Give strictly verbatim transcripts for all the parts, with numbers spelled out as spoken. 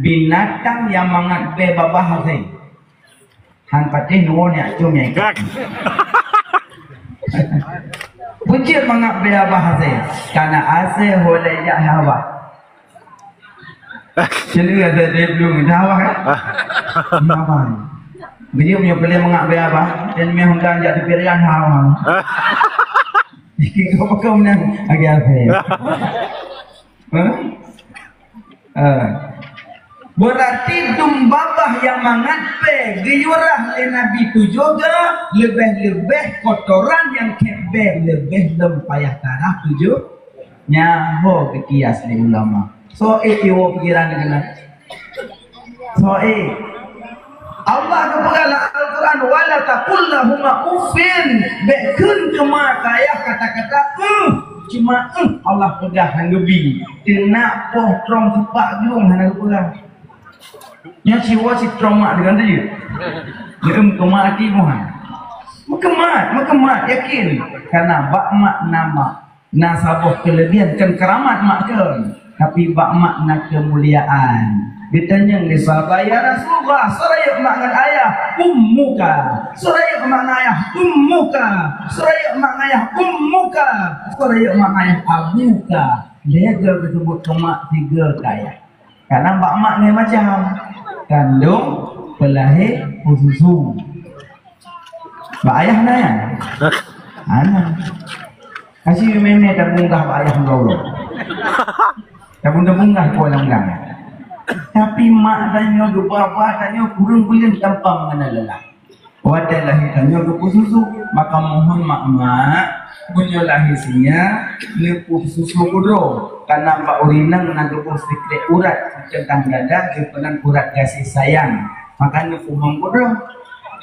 Binatang nyang mangat bèe babah asèe. Han patéh nyoe nyak com nyang ikat. Peue jeuet mangat bèe babah asèe? Kana asèe ho lé jak hawa. Cili ada dia belum dah hawa kan? Hawa. Beliau punya boleh mangat bèe babah dan meh honda jak di pilihan hawa. Kau pakai menang agak apa? Ha? Ha. Berarti dum babah nyang mangat bèe geuyue rhah lé Nabi tujoh goe, leubeh-leubeh kotoran nyang khèk bèe leubeh lom payah tarhah tujoh. Nyan ho geukias lé ulama. Soe iwoe pikiran keunan? Soe? Allah geupeugah lam Al-Quran, "Wala taqul lahuma uffin." Bèk kheun keu ma keu ayah kata-kata "uff". Cuma "uff" Allah peugah hana geubi. Teunak poh trong sipak glung hana geupeugah. Nyoe siwoe sitrong mak deungon teuh. Ngeum keu mak aki Muhan. Meukeumat, meukeumat, yakin. Karena bak mak na mak. Na saboh keulebihan, kan keramat mak kan, tapi bak mak na keumuliaan. Geutanyong lé sahabat, "Ya Rasulullah, soe rayeuk mak ngon ayah?" "Ummuka." "Soe rayeuk mak ngon ayah?" "Ummuka." "Soe rayeuk mak ngon ayah?" "Ummuka." "Soe rayeuk mak ngon ayah?" "Abuka." Lhèe goe geuseubut keu mak, sigoe keu ayah. Karena bak mak ngon macam kandong, peulahé, peususu. Bak ayah na nyan? Hana. Aci meunan tabunggah bak ayah ngon Allah. Tabung-tabunggah keu lam gang. Tapi mak tanyoe, geuba-ba tanyoe, kureueng buleuen tampang meunan lelah. Watèe lahé tanyoe geupeususu, maka mohon mak-mak, meunyoe lahé sinyak, neupeususu keudroe. Karena bak ureueng inong na geuboh sikrék urat teuntang dada, geupeugah urat gaséh sayang. Maka neupeumong keudroe.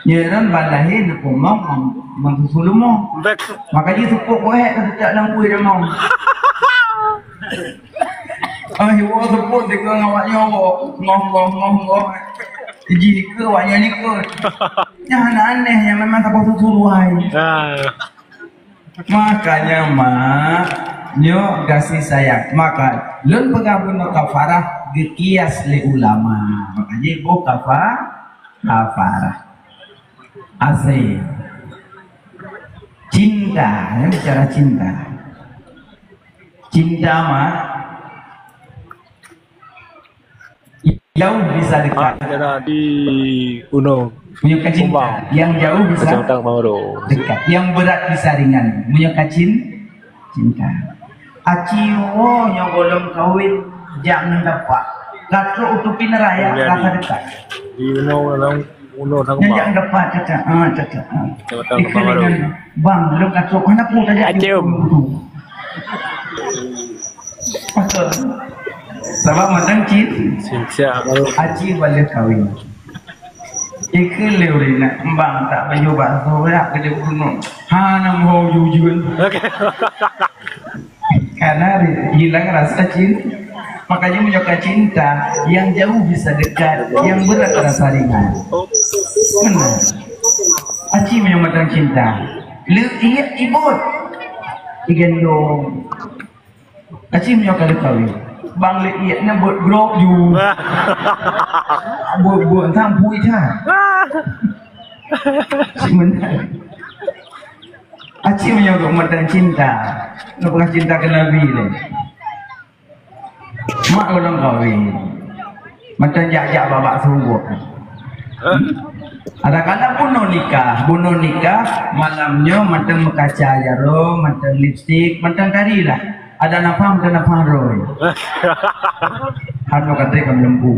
Nyoe ban lahé neupeumong mong, mong susu leumo. Bèk. Maka jih seupôt goe ka seutak lam bui dah mong. Ah, iwoe seupôt dikeue ngon awak nyoe, ngoh, ngoh, ngoh, ngoh. Jih dikeue awak nyoe likot. Nyan hana aneh, nyan memang saboh susu luwai. Ah. Makanya, mak, nyoe gaséh sayang. Maka, lôn peugah bunoe kafarah geukias lé ulama. Makanya, iboh kafa-, kafarah. Asèe. Cinta, ya, bicara cinta. Cinta, mak, jauh bisa dekat. Ah, daerah di Gunung. Meunyoe ka cinta, Kumbang. Yang jauh bisa Kecamatan Panguro. Dekat. Yang berat bisa ringan. Meunyoe ka cin-, cinta. Aci woe nyoe gohlom kawin, jak ngon dapak. Ka trok u tepi neuraya, rasa dekat. Di Gunung, Gunung Nyan jak dapat, caca, ah, caca, ah. Kecamatan Kumbang Baru. Bang, lôn ka trok, hana peue tajak. Acem. Pakon? Sabab mantong cin-, Siap-siap baru. Aci balik kawin. Ikeu lé ureueng nak embang tak baju bakso, yak gede gunung. Hana mau jujur. Oke. Karena ri-, hilang rasa cinta. Makanya meunyoe ka cinta, yang jauh bisa dekat, yang berat rasa ringan. Benar. Aci meunyoe mantong cinta. Leuiek ibot. Igendong. Aci meunyoe ka lheueh kawin, bang lé iek nyan buet grok ju. Buet-buet tang pui that. Sebenarnya. Aci meunyoe geuh mantong cinta, neupeugah cinta keu Nabi lé. Mak ulôn kawin. Mantong jak-jak babak suruh. Hah? Ada kala bunoe nikah, bunoe nikah, malam nyoe mantong meukaca jaroe, mantong lipstik, mantong tari lah. Ada nafah, mantong nafah roh. Hana kata kamoe lembu.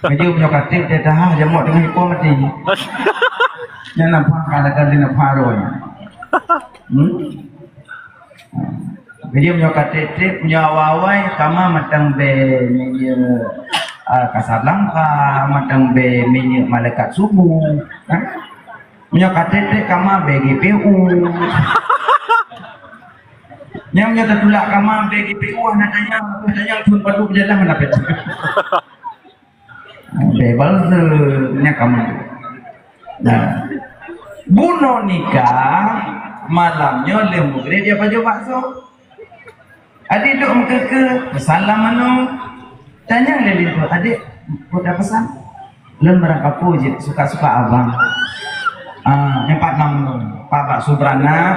Meunyoe nyoe kata dia dah jamok dengan ipo mati. Nyan nafah kala kali nafah roh. Hmm? Jadi meunyoe ka trép-trép, meunyoe awai-awai, kama mantong bèe minyeuk, ah, Casablanca, mantong bèe minyeuk malaikat subuh, kan? Meunyoe ka trép-trép, kama bèe G P U. Nyan meunyoe tatulak kama bèe G P U, hana tanyong, hana tanyong, thôn padub jalan hana peta. Bebal se nya kamu. Nah, bunoe nikah, malam nyoe lheueh meugrib ya pajoh bakso. Adik duk meukeukeu, salam anu. Tanyong lé linto, "Adék, peue tapesan?" "Lôn barang kapeue jeuet, suka-suka abang." Ah, nyan pat nam lôn. Pat bakso beranak.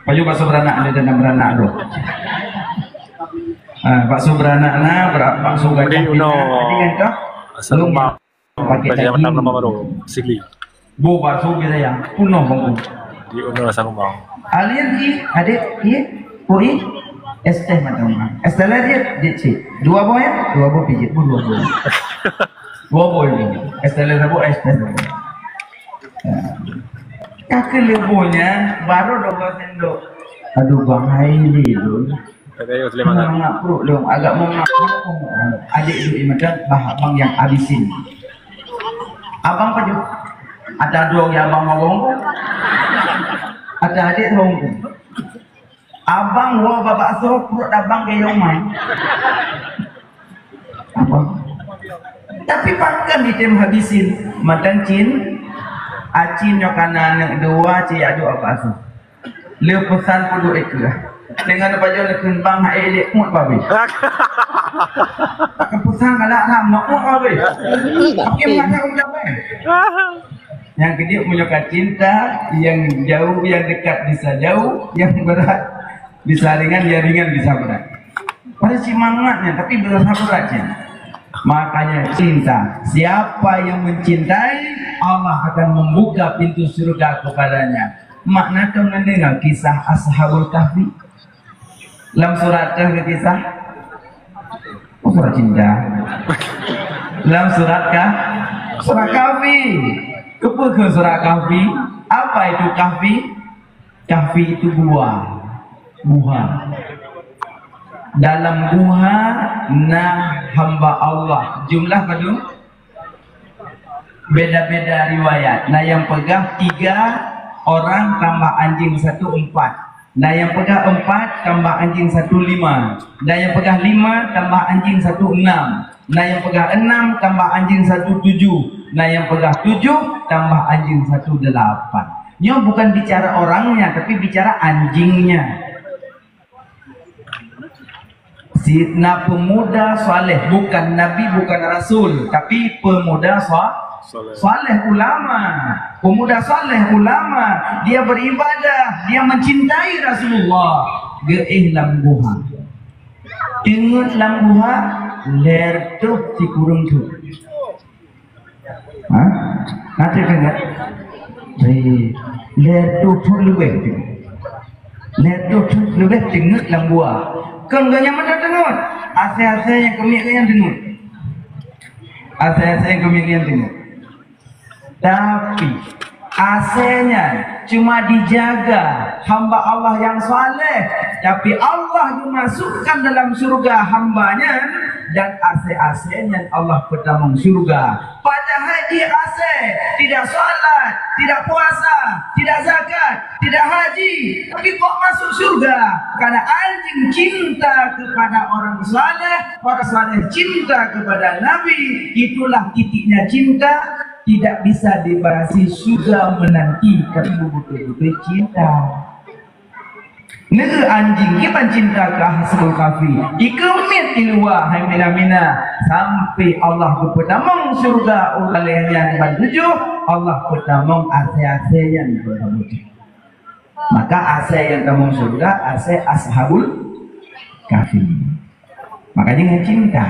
Pajoh bakso beranak, ada dalam beranak tu. Ah, bakso beranak na, bera-, bakso gajah. Beri uno. Adék kan kah? Asal lôn rumah. Pakai bagi daging. Nama baru? Sili. Boh bakso bira yang punoh bungkôh. Di uno sang rumah. Alien i, adék i, po i, es teh mantong. Es teler jeuet, jeuet cit. Dua boh ya? Dua boh pijit, boh dua boh. Dua boh ini. Es teler saboh, es teh saboh. Ka keuh lheueh boh nyan, baru dua boh sendok. Aduh, bang, hai lé lôn. Kata Ayu Sulaiman. Mangat pruet lôn, agak mangat pruet. Adék duek imeudang bah abang nyang abisin. Abang pajoh? Ata droe ya abang mawong. Ata adék mawong. Abang woe bak bakso pruet abang gayong mai. Abang. Tapi pakon item habisin? Mantong cin, acin nyoe kana aneuk dua, cit adu abang. Le peusan peuduek ék keuh. Dengan pajoh le keumbang hai lé mut babe. Takkan peusan galak ram mut babe. Tapi mata udah bae. Yang kedua, meunyoe ka cinta, yang jauh, yang dekat bisa jauh, yang berat bisa ringan, yang ringan bisa berat. Pada semangatnya, tapi berasa beratnya. Makanya cinta. Siapa yang mencintai, Allah akan membuka pintu surga kepadanya. Mak nakeuh mendengar kisah Ashabul Kahfi? Lam surat kah ke kisah? Oh, surat cinta. Lam surat kah? Surat Kahfi. Kepeue keu surat Kahfi? Apa itu Kahfi? Kahfi itu gua. Guha. Dalam guha na hamba Allah. Jumlah padum? Beda-beda riwayat. Na nyang peugah tiga orang tambah anjing satu, empat. Na nyang peugah empat tambah anjing satu, lima. Na nyang peugah lima tambah anjing satu, enam. Na nyang peugah enam tambah anjing satu, tujuh. Na nyang peugah tujuh tambah anjing satu, delapan. Nyoe bukan bicara orangnya, tapi bicara anjingnya. Si, na pemuda saleh, bukan nabi, bukan rasul, tapi pemuda sa-, saleh, ulama. Pemuda saleh, ulama, dia beribadah, dia mencintai Rasulullah. Geuéh lam guha. Teungeut lam guha, lhèe reutôh sikureueng thôn. Ha? Na teudeungoe? Hei, lhèe reutôh thôn leubeh teungeut. Lhèe reutôh thôn leubeh teungeut lam guha. Kon geuh nyan mantong teungeut. Asèe-asèe nyang keumiet geuh nyan teungeut. Asèe-asèe nyang keumiet geuh nyan teungeut. Tapi, asèe nyan cuma dijaga hamba Allah nyang saleh, tapi Allah geumasukkan dalam syurga hamba nyan, dan asèe-asèe nyan Allah peutamong syurga. Padahai jih asèe, tidak salat, tidak puasa, tidak zakat, tidak haji, tapi kok masuk syurga? Karena anjing cinta kepada orang saleh, orang saleh cinta kepada Nabi, itulah titiknya cinta, tidak bisa dibatasi, syurga menanti, tapi beutôi-beutôi cinta. Neu anjing kiban cinta keu Ashabul Kahfi. Ikeumiet di luwa hai mina-mina. Sampai Allah geupeutamong syurga ulèe nyan ban tujoh, Allah peutamong asèe-asèe nyan ban tujoh. Maka asèe nyang tamong syurga, asèe Ashabul Kahfi. Makanya ngon cinta.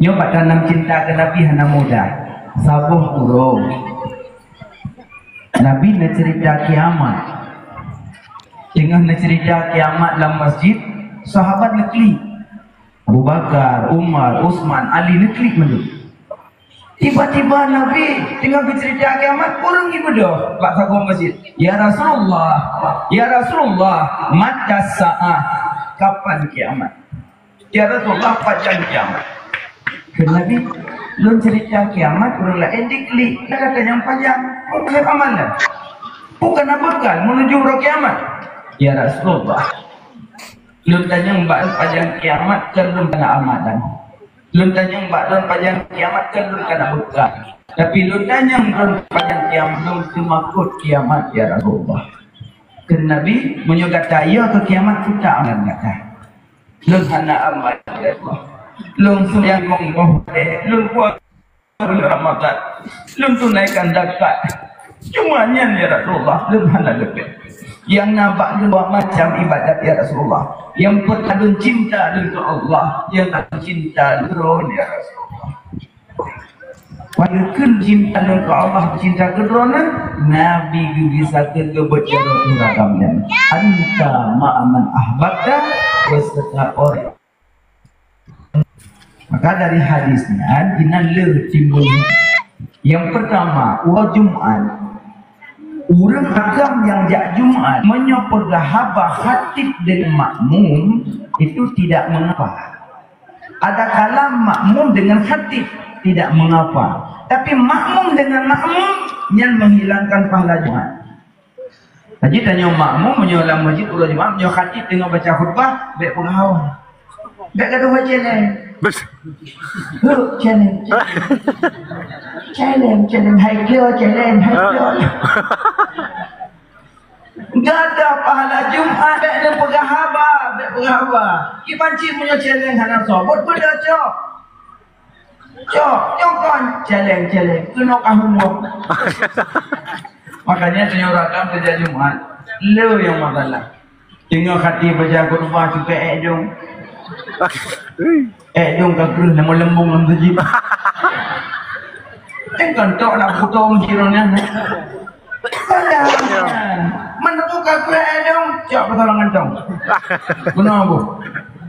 Nyoe bak tanam cinta keu Nabi hana mudah. Saboh uroe Nabi neuceurita kiamat. Teungoh neuceurita kiamat lam masjid, sahabat neuklik. Abu Bakar, Umar, Utsman, Ali neuklik mandum. Tiba-tiba Nabi teungoh geuceurita kiamat, ureueng jibeudôh bak sagoe masjid, "Ya Rasulullah, ya Rasulullah, mata sa'ah? Kapan kiamat? Ya Rasulullah, pajan kiamat?" Kheun Nabi, "Lôn ceurita kiamat, ureueng laén diklik, na gata nyang pajan. Peue aman nyan? Peue ka na beukal meunujô uroe kiamat?" "Ya Rasulullah, lôn tanyong bak lôn pajan kiamat, kon lôn ka na amalan. Lôn tanyong bak lôn pajan kiamat, kon lôn ka na beukal. Tapi lôn tanyong lôn pajan kiamat, lôn teumakot kiamat, ya Rasulullah." Kheun Nabi, "Meunyoe gata iya keu kiamat, peue amalan gata?" "Lôn hana amalan, ya Allah." Lôn seumayang limong boh watèe, lôn puasa buleuen Ramadhan, lôn tunaikan zakat. Cuma nyan, ya Rasulullah, lôn hana leubeh. Nyang na bak lôn dua macam ibadat, ya Rasulullah. Nyang peurtama, lôn cinta lôn keu Allah, nyang ka cinta lôn, ya Rasulullah. Pada kheun cinta lôn keu Allah, cinta keu Droeneuh, Nabi geugisa keu geubeut jaroe uragam nyan. Anta ma'a man ahbabta, beserta orang. Maka dari hadis nyan, inan le timbul. Yang pertama, uroe Jumat, ureueng agam nyang jak Jumat, meunyoe peugah haba khatib dengan makmum, itu tidak mengapa. Ada kalam makmum dengan khatib, tidak mengapa. Tapi makmum dengan makmum, nyan menghilangkan pahala Jumat. Jadi tanyoe makmum, meunyoe lam masjid uroe Jumat, meunyoe khatib teungoh baca khutbah, bèk peugah haba. Bèk gadoh challenge. Bes. Huh, challenge. Challenge, challenge. Hai kyo, challenge, hai kyo. Gadoh pahala Jumat, bèk neupeugah haba, bèk peugah haba. Kiban cit meunyoe challenge hana soe, buet peue cok. Cok, cok kon, challenge, challenge. Keunoe ka humuang. Makanya tanyoe rakan kerja Jumat, le nyang masalah. Teungoh khatib baca khutbah, cukai èk dong. Èk dong ka kreueh, nama lembong lam masjid. Kan tok nak putong jiran nyan. Mana buka kreueh èk dong, cok pasal ngan tong. Keunoe bu.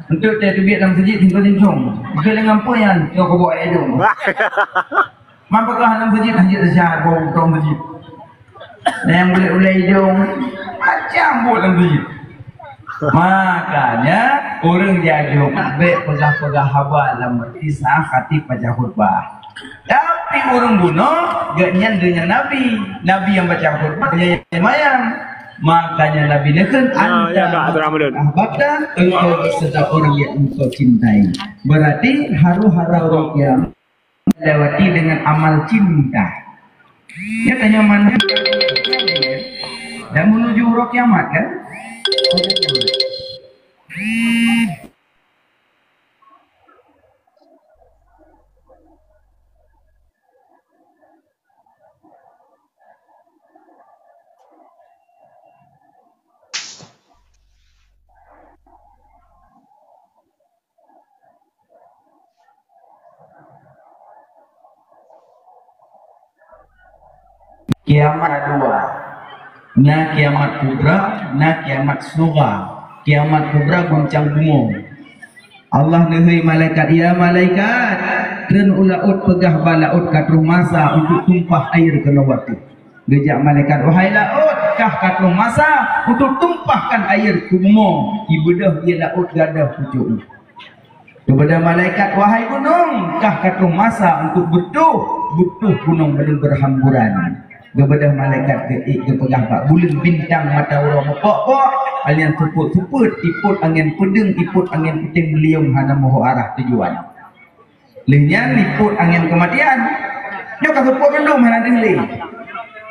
Untuk teubiet lam masjid, tinggal tincong. Mungkin dengan apa yang kau bawa èk dong. Maka lam masjid, masjid besar, bawa putong masjid. Nyang ulèe-ulèe idong, macam buet lam masjid. Makanya, ureueng jak Jumat bèk peugah-peugah haba lam arti saat khatib baca khutbah. Tapi ureueng bunoe, gobnyan deungon Nabi. Nabi nyang baca khutbah, gobnyan nyang seumayang. Makanya Nabi neukheun, ya, "Anta ya, Abdurrahman. Ahbabta, engkau beserta orang yang engkau cintai." Berarti, haru-hara ureueng kiamat lewati dengan amal cinta. Ya, tanyoe mana? Dan menuju uroe kiamat, kan? Kiamat dua. Na kiamat kubra, na kiamat sugra. Kiamat kubra guncang bumoe. Allah neuhôi malaikat, "Ya malaikat, treun u laôt, peugah bak laôt ka troh masa untuk tumpah air keunoe watèe." Geujak malaikat, "Wahai laôt, kah ka troh masa untuk tumpahkan air keu bumoe." Ibeudôh ie laôt gadoh pucôk. Geubeudôh malaikat, "Wahai gunong, kah ka troh masa untuk beutoh, beutoh gunong bandum beuhamburan." Geubeudôh malaikat geuék geupeugah bak buleuen bintang mata uroe meupok-pok, alian seupôt-seupôt, ipôt angén peudeueng, ipôt angén puténg, beuliong hana meuho arah tujuan. Lheueh nyan ipôt angén keumatian. Nyoe ka seupôt bandum hana deuh lé.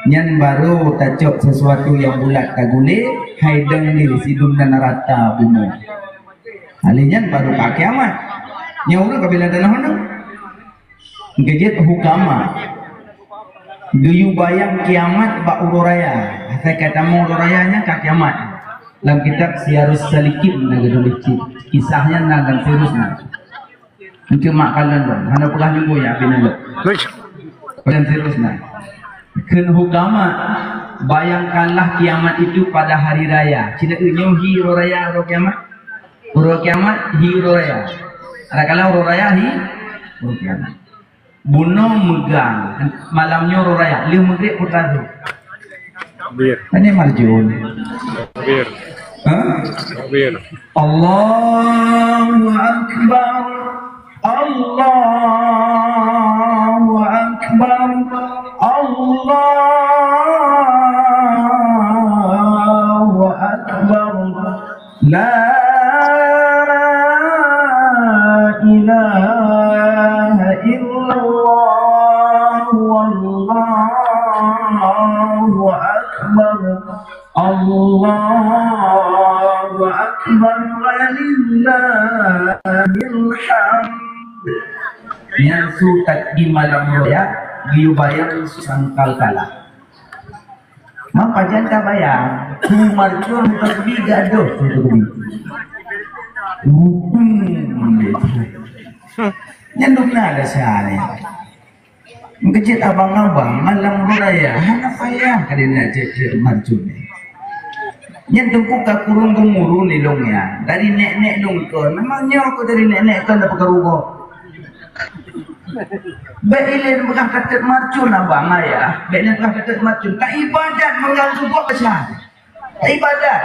Nyan barô tacok sesuatu nyang bulat tagulé, hai dong lé sidum nan rata bumoe. Lheueh nyan barô ka kiamat. Nyoe ureueng ka bila tanoh nyoe. Geujeuet hukama. Geuyue bayang kiamat bak uroe raya. Asai ka tamong uroe raya nyan ka kiamat. Lam kitab Siyarus Salikin na geutuléh cit. Kisah nyan na lam Sirus na. Engke mak kalon dong, hana peugah nyumbui ya bina lo. Baik. Dan seterusnya. Kheun hukama, bayangkanlah kiamat itu pada hari raya. Cina nyoe hi uroe raya, uroe kiamat. Uroe kiamat hi uroe raya. Ada kala uroe raya hi uroe kiamat. Bunoe meugang, malam nyoe uroe raya, lheueh meugrib putra tu. Takbir. Ini marjun. Takbir. Hah? Takbir. Allahu Akbar. Allahu Akbar. Allahu Akbar. La ilaha illallah, wallahu akbar. Allahu akbar, walillahil hamd. Nyan su takdim malam raya, geuyue bayang su sangkal kala. Maka pajan ka bayang, su marcon teubi gadoh su teubi. Nyan dum na desya nyan. Meukeucit abang-abang malam raya hana payah ka dina cek-cek marcon. Nyan teungku ka kureueng geumurun ilong nyan dari nek-nek lôn kon. Memang nyoe keu dari nek-nek kon dapat karugoe. Bèk ilèe peugah ka teuet marcon abang ayah, bèk ilèe peugah ka teuet marcon. Ka ibadat meuganggu gob peucah. Ka ibadat.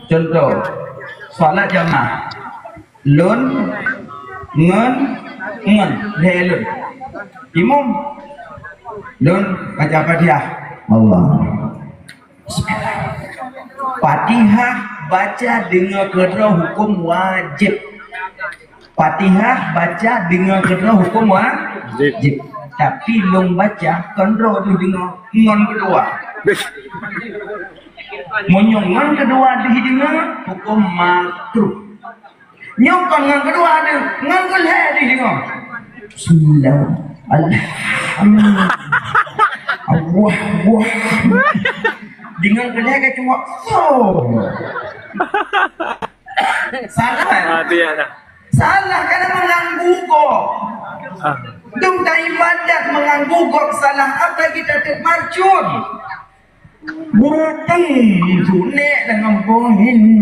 Contoh, salat jamaah. Lôn ngon ngon lhèe lôn. Imum lôn baca Fatihah. Allah. Fatihah baca deungoe keudroe huköm wajéb. Fatihah baca deungoe keudroe huköm wajéb. Tapi lôn baca kon droe deuh deungoe, ngon keudua. Meunyoe ngon keudua deuh deungoe, huköm makruh. Nyoe kon ngon keudua deuh, ngon keulhèe deuh deungoe. Bismillah. Alhamdulillah. Allah, Allah. Deungon keulhèe ka cuma, oh. Salah. Ah, tu ya, dah. Salah, karena mengganggu gob. Ah. Dum ta ibadat mengganggu gob, salah apa kita teuet marcon? Guruteng sunek dan ngempohin.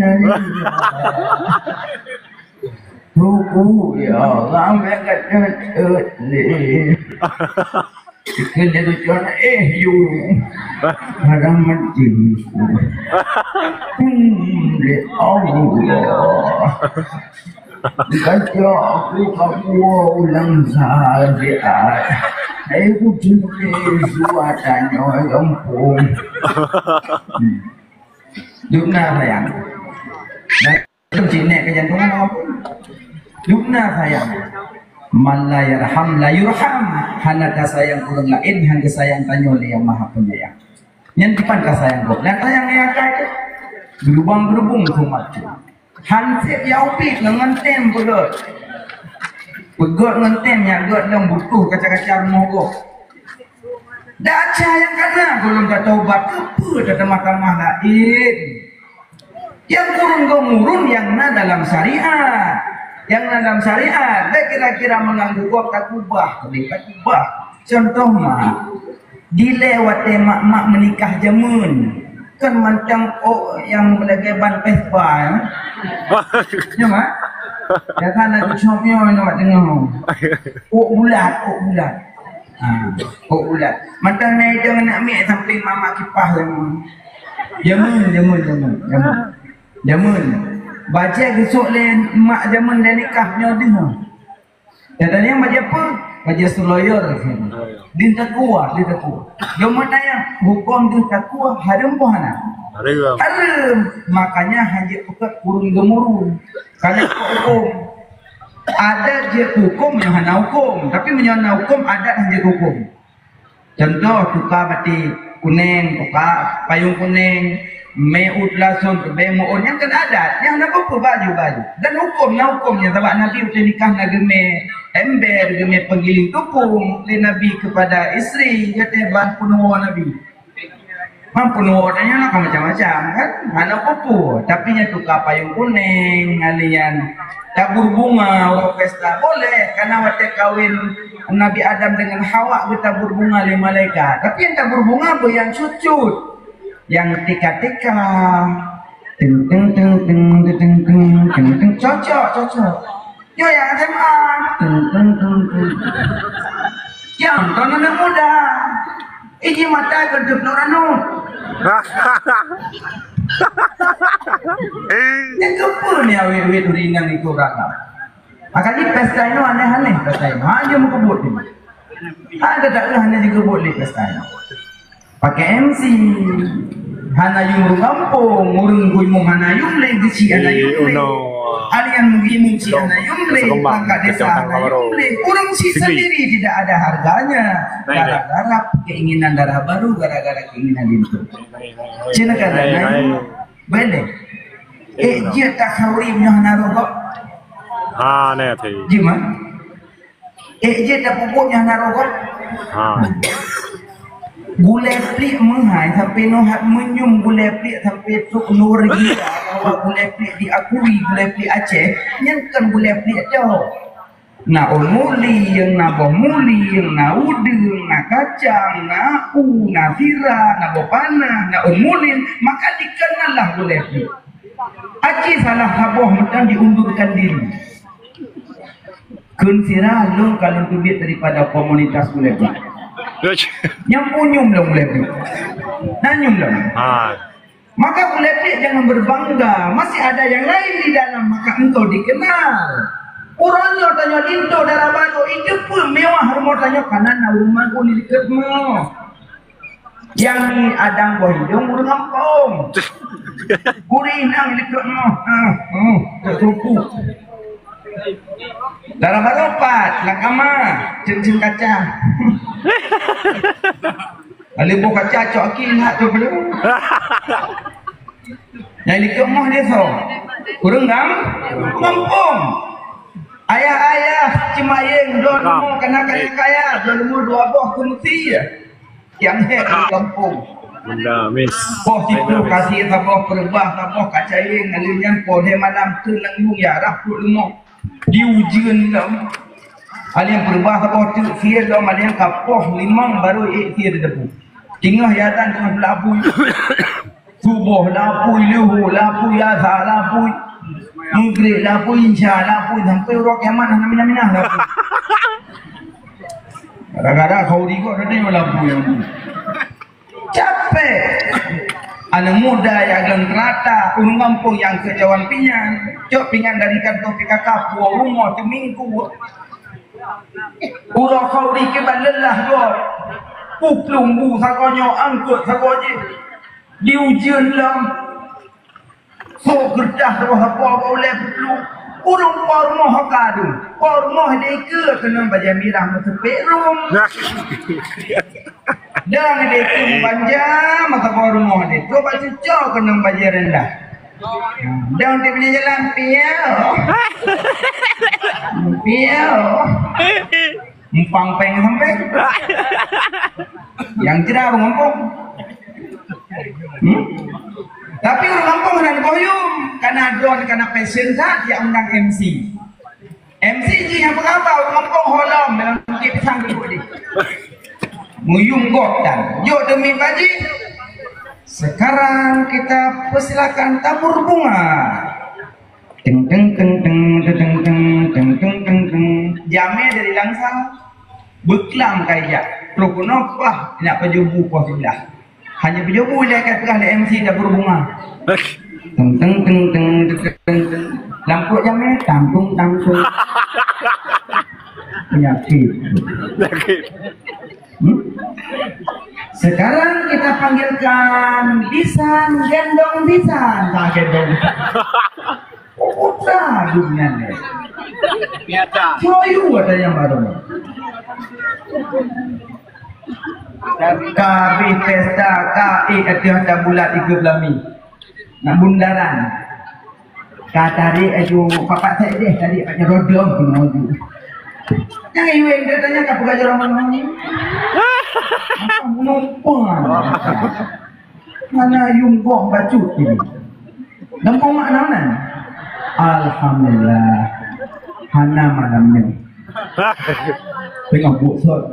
Ruku ya Allah, mereka cocok leh. Kena tujuan eh you. Haram mati. Hmm, ya Allah. Gajah aku ka buah ulang saja. Hai kucing suat tanyoe gampông. Dum na sayang. Dum cinek ke jantung apa? Dum na sayang. Man la yarham la yurham. Hana ka sayang ureueng laén, hana ka sayang tanyoe lé Yang Maha Penyayang. Nyan dipan ka sayang gob. Nah, sayang nyang akai tu. Geulubang-geulubong sumat tu. Hansép ya ubit ngon tem peugöt. Peugöt ngon tem nyang göt lom butoh kaca-kaca rumoh gob. Desya nyang kana gohlom tataubat, keupeue tatamah-tamah laén? Nyang kureueng geumurun nyang na dalam syariat. Nyang na dalam syariat, bèk kira-kira meungganggu gob takubah, takubah. Contoh ma, Dilèe watèe mak-mak meunikah jameun, kan mantong ôk nyang lagèe ban Vespa, ya. Ya, Mak? Ya kan, ada cok nyoe, nyoe, tengok. Ôk bulat, ôk bulat. Ha, ôk bulat. Mantong na idong aneuk miet sampéng mak-mak kipah jameun. Jameun, jameun, jameun, jameun. Jameun. Bajèe geusok lé mak jameun lé nikah nyoe deuh. Kadang-kadang bajèe peue? Bajèe seloyor. Deuh takue, deuh takue. Cuma tanya, huköm deuh takue hareuem peue hana? Hareuem. Hareuem. Makanya hana jeuet peugöt kureueng geumurun. Karena huköm. Adat jeuet huköm nyang hana huköm. Tapi meunyoe na huköm, adat hana jeuet huköm. Contoh, tuka batik kuneng, tuka payong kuneng, meu'ôt lasôn, bèe meu'ôn, nyan kan adat, nyan hana peue-peue baju-baju. Dan huköm, na huköm nyan, sabab Nabi watèe nikah na geumè ember, geumè peugiling tupông lé Nabi kepada isteri, gata ban peunuwoe Nabi. Ban peunuwoe nyan na ka macam-macam, kan? Hana peue-peue, tapi nyan tuka payong kuneng, ngon lé nyan tabur bunga, uroe pesta, boleh, karena watèe kawin Nabi Adam dengan Hawa geutabur bunga lé malaikat. Tapi nyang tabur bunga beu nyang cut-cut. Nyang tika-tika. Teng, teng, teng. Cocok, cocok. Nyoe nyang S M A. Teng, teng, teng, teng. Nyang kon aneuk muda. Iji mata keudup lôn ranub. Nyang keupeue ni awet-awet ureueng inong ikôt ragam. Makajih pesta inoe aneh-aneh pesta inoe. Hana meukeubot ni. Ada tak lah hana dikeubot lé pesta inoe. Pakai M C. Hana yum ureueng gampông, ureueng ku imum hana yum lé, geuchik hana yum lé. Alian meugi imum cik hana yum lé, perangkat desa hana yum lé. Ureueng cik sendiri tidak ada harganya. Gara-gara keinginan darah baru, gara-gara keinginan linto. Cina kan dah naik. Boleh. Eh, jeuet tak khauri nyoe hana rokok? Ha, nah, thèe. Jeuet, Mak? Eh, je tapeubuet nyang na roh kan? Ha. Gulée pliek meuhai sampai noh hat meunyium gulée pliek sampai trok nurgia bahwa gulée pliek diakui gulée pliek Aceh, nyan kon gulée pliek jauh. Na ôn mulieng, na boh mulieng, na udeueng, na kacang, na u, na sira, na boh panah, na ôn mulieng, maka dikenallah gulée pliek. Aci salah saboh meutan diundurkan diri. Kheun sira lôn ka lôn teubiet daripada komunitas ulée. Nyang punyum lôn ulée. Nanyum lôn. Ha. Maka ulée jangan berbangga, masih ada yang lain di dalam, maka engkau dikenal. Uroe nyoe tanyoe linto dara baro, itu pun mewah rumah tanyoe kanan na rumah guni deket mo. Yang ni adang boh hidung ureueng gampông. Gurih nang likot noh. Ah, hmm, tak cukup. Dalam baropat, lakama, ceng-ceng kaca. Lalu boh kaca cok aki nak tu belum. Yang likot noh dia so. Ureueng gam-, gampông. Ayah-ayah Cimayeng, dua limo kena kaya-kaya, dua limo dua boh keuti. Yang hek di gampông. Benda mis. Poh siplôh kasih saboh, peureuba saboh, kacayeng, aleuh nyan poh lhèe malam teun lam yum ya rah peuet leumah. Di ujeuen lam. Alèh peureuba saboh teuk sie lom, alèh ka poh limong baru ék sie teudebu. Teungoh ya tan teungoh lapui. Suboh lapui, luhô lapui, asa lapui. Meugreb lapui, insya lapui, sampai uroe kiamat hana minah-minah lapui. Kadang-kadang khauri kok tadi malam pun yang capek. Aneuk muda nyang lôn rata, ureueng gampông nyang keucawan pinyan, cok pinyan dari kantô P K K, puwoe rumoh teuminggu. Uroe khauri kiban leulah gob. Puplueng bu sagoe nyoe, angkot sagoe jih. Di ujeuen lom. Sok keureudah saboh sapoh bak ulèe peuplueng. Ureueng po rumoh ho ka dum. Po rumoh di keue keunong bajèe mirah meuseupek rum. Dang di keue meubanja masa po rumoh di. Keu bak cuco keunong bajèe rendah. Dang di bini jalan piôh. Piôh. Empang péng sampéng. Nyang cira ureueng gampông. Hmm? Tapi ureueng gampông hana geuboh yum, kana droen, kana passion that, jak undang M C. M C jih nyang peugah ba ureueng gampông holom dalam keutik pisang geubuk jih. Meuyum gob dan jok demi baji. Sekarang kita persilakan tabur bunga. Teng, teng, teng, teng, teng, teng, teng. Jamé dari Langsa, beuklam ka ijak. Trok keunoe pah, nak pajoh bu poh siblah. Hanya pajoh bu ilèe ka peugah lé M C tabur bunga. Teng, teng, teng, teng, teng, teng, teng. Lam pruet jamé, tangtung, tangtung. Penyakit. Penyakit. Hmm? Sekarang kita panggilkan bisan gendong bisan. Nah, gendong. Oh, putra dunia ni. Biasa. Soyu ada yang baru. Ka habéh pesta, ka ék ateueh ata bulat ikot lami. Nak bundaran. Ka tarék aju papak that deh, tarék pakai rodong keunoe aju. Nyang iweng dia tanya ka peugah jaroe mana ni? Apa menumpang? Mana yum goh bacut ini? Gampông mak na meunan? Alhamdulillah. Hana malam ni. Tengah buk sot.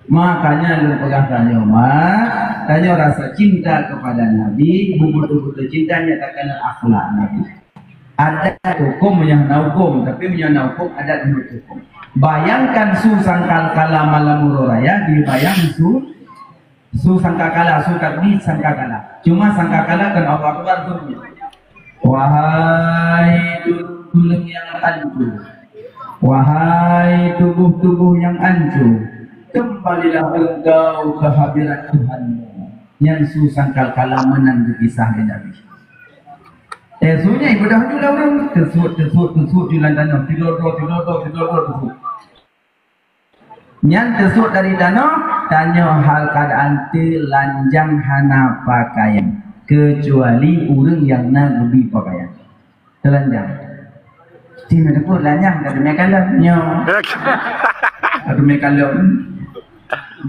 Makanya lôn peugah tanyoe, mak, tanyoe rasa cinta kepada Nabi, beutôi-beutôi cinta nyatakan akhlak Nabi. Adat hukum meunyoe na hukum, tapi meunyoe na hukum adat meunurot hukum. Bayangkan su sangkal kala malam uroe raya, dibayang su, su sangkal kala, su takbir sangkal kala. Cuma sangkal kala kan Allahu Akbar tu. Wahai tuleueng nyang ancu, wahai tuboh-tuboh nyang ancu, kembalilah engkau ke hadirat Tuhanmu. Nyan su sangkal kala meunan geukisah lé Nabi. Eh, su nyan ibadah ju lam ureueng, teusut, teusut, teusut ju lam tanoh, tilodo, tilodo, tilodo, teusut. Nyan teusut dari tanoh, tanyoe hal keuadaan teulanjang hana pakaian, keucuali ureueng nyang na geubri pakaian. Teulanjang. Cina takot lanyang, tak ada kalon. Nyo. Tak ada kalon.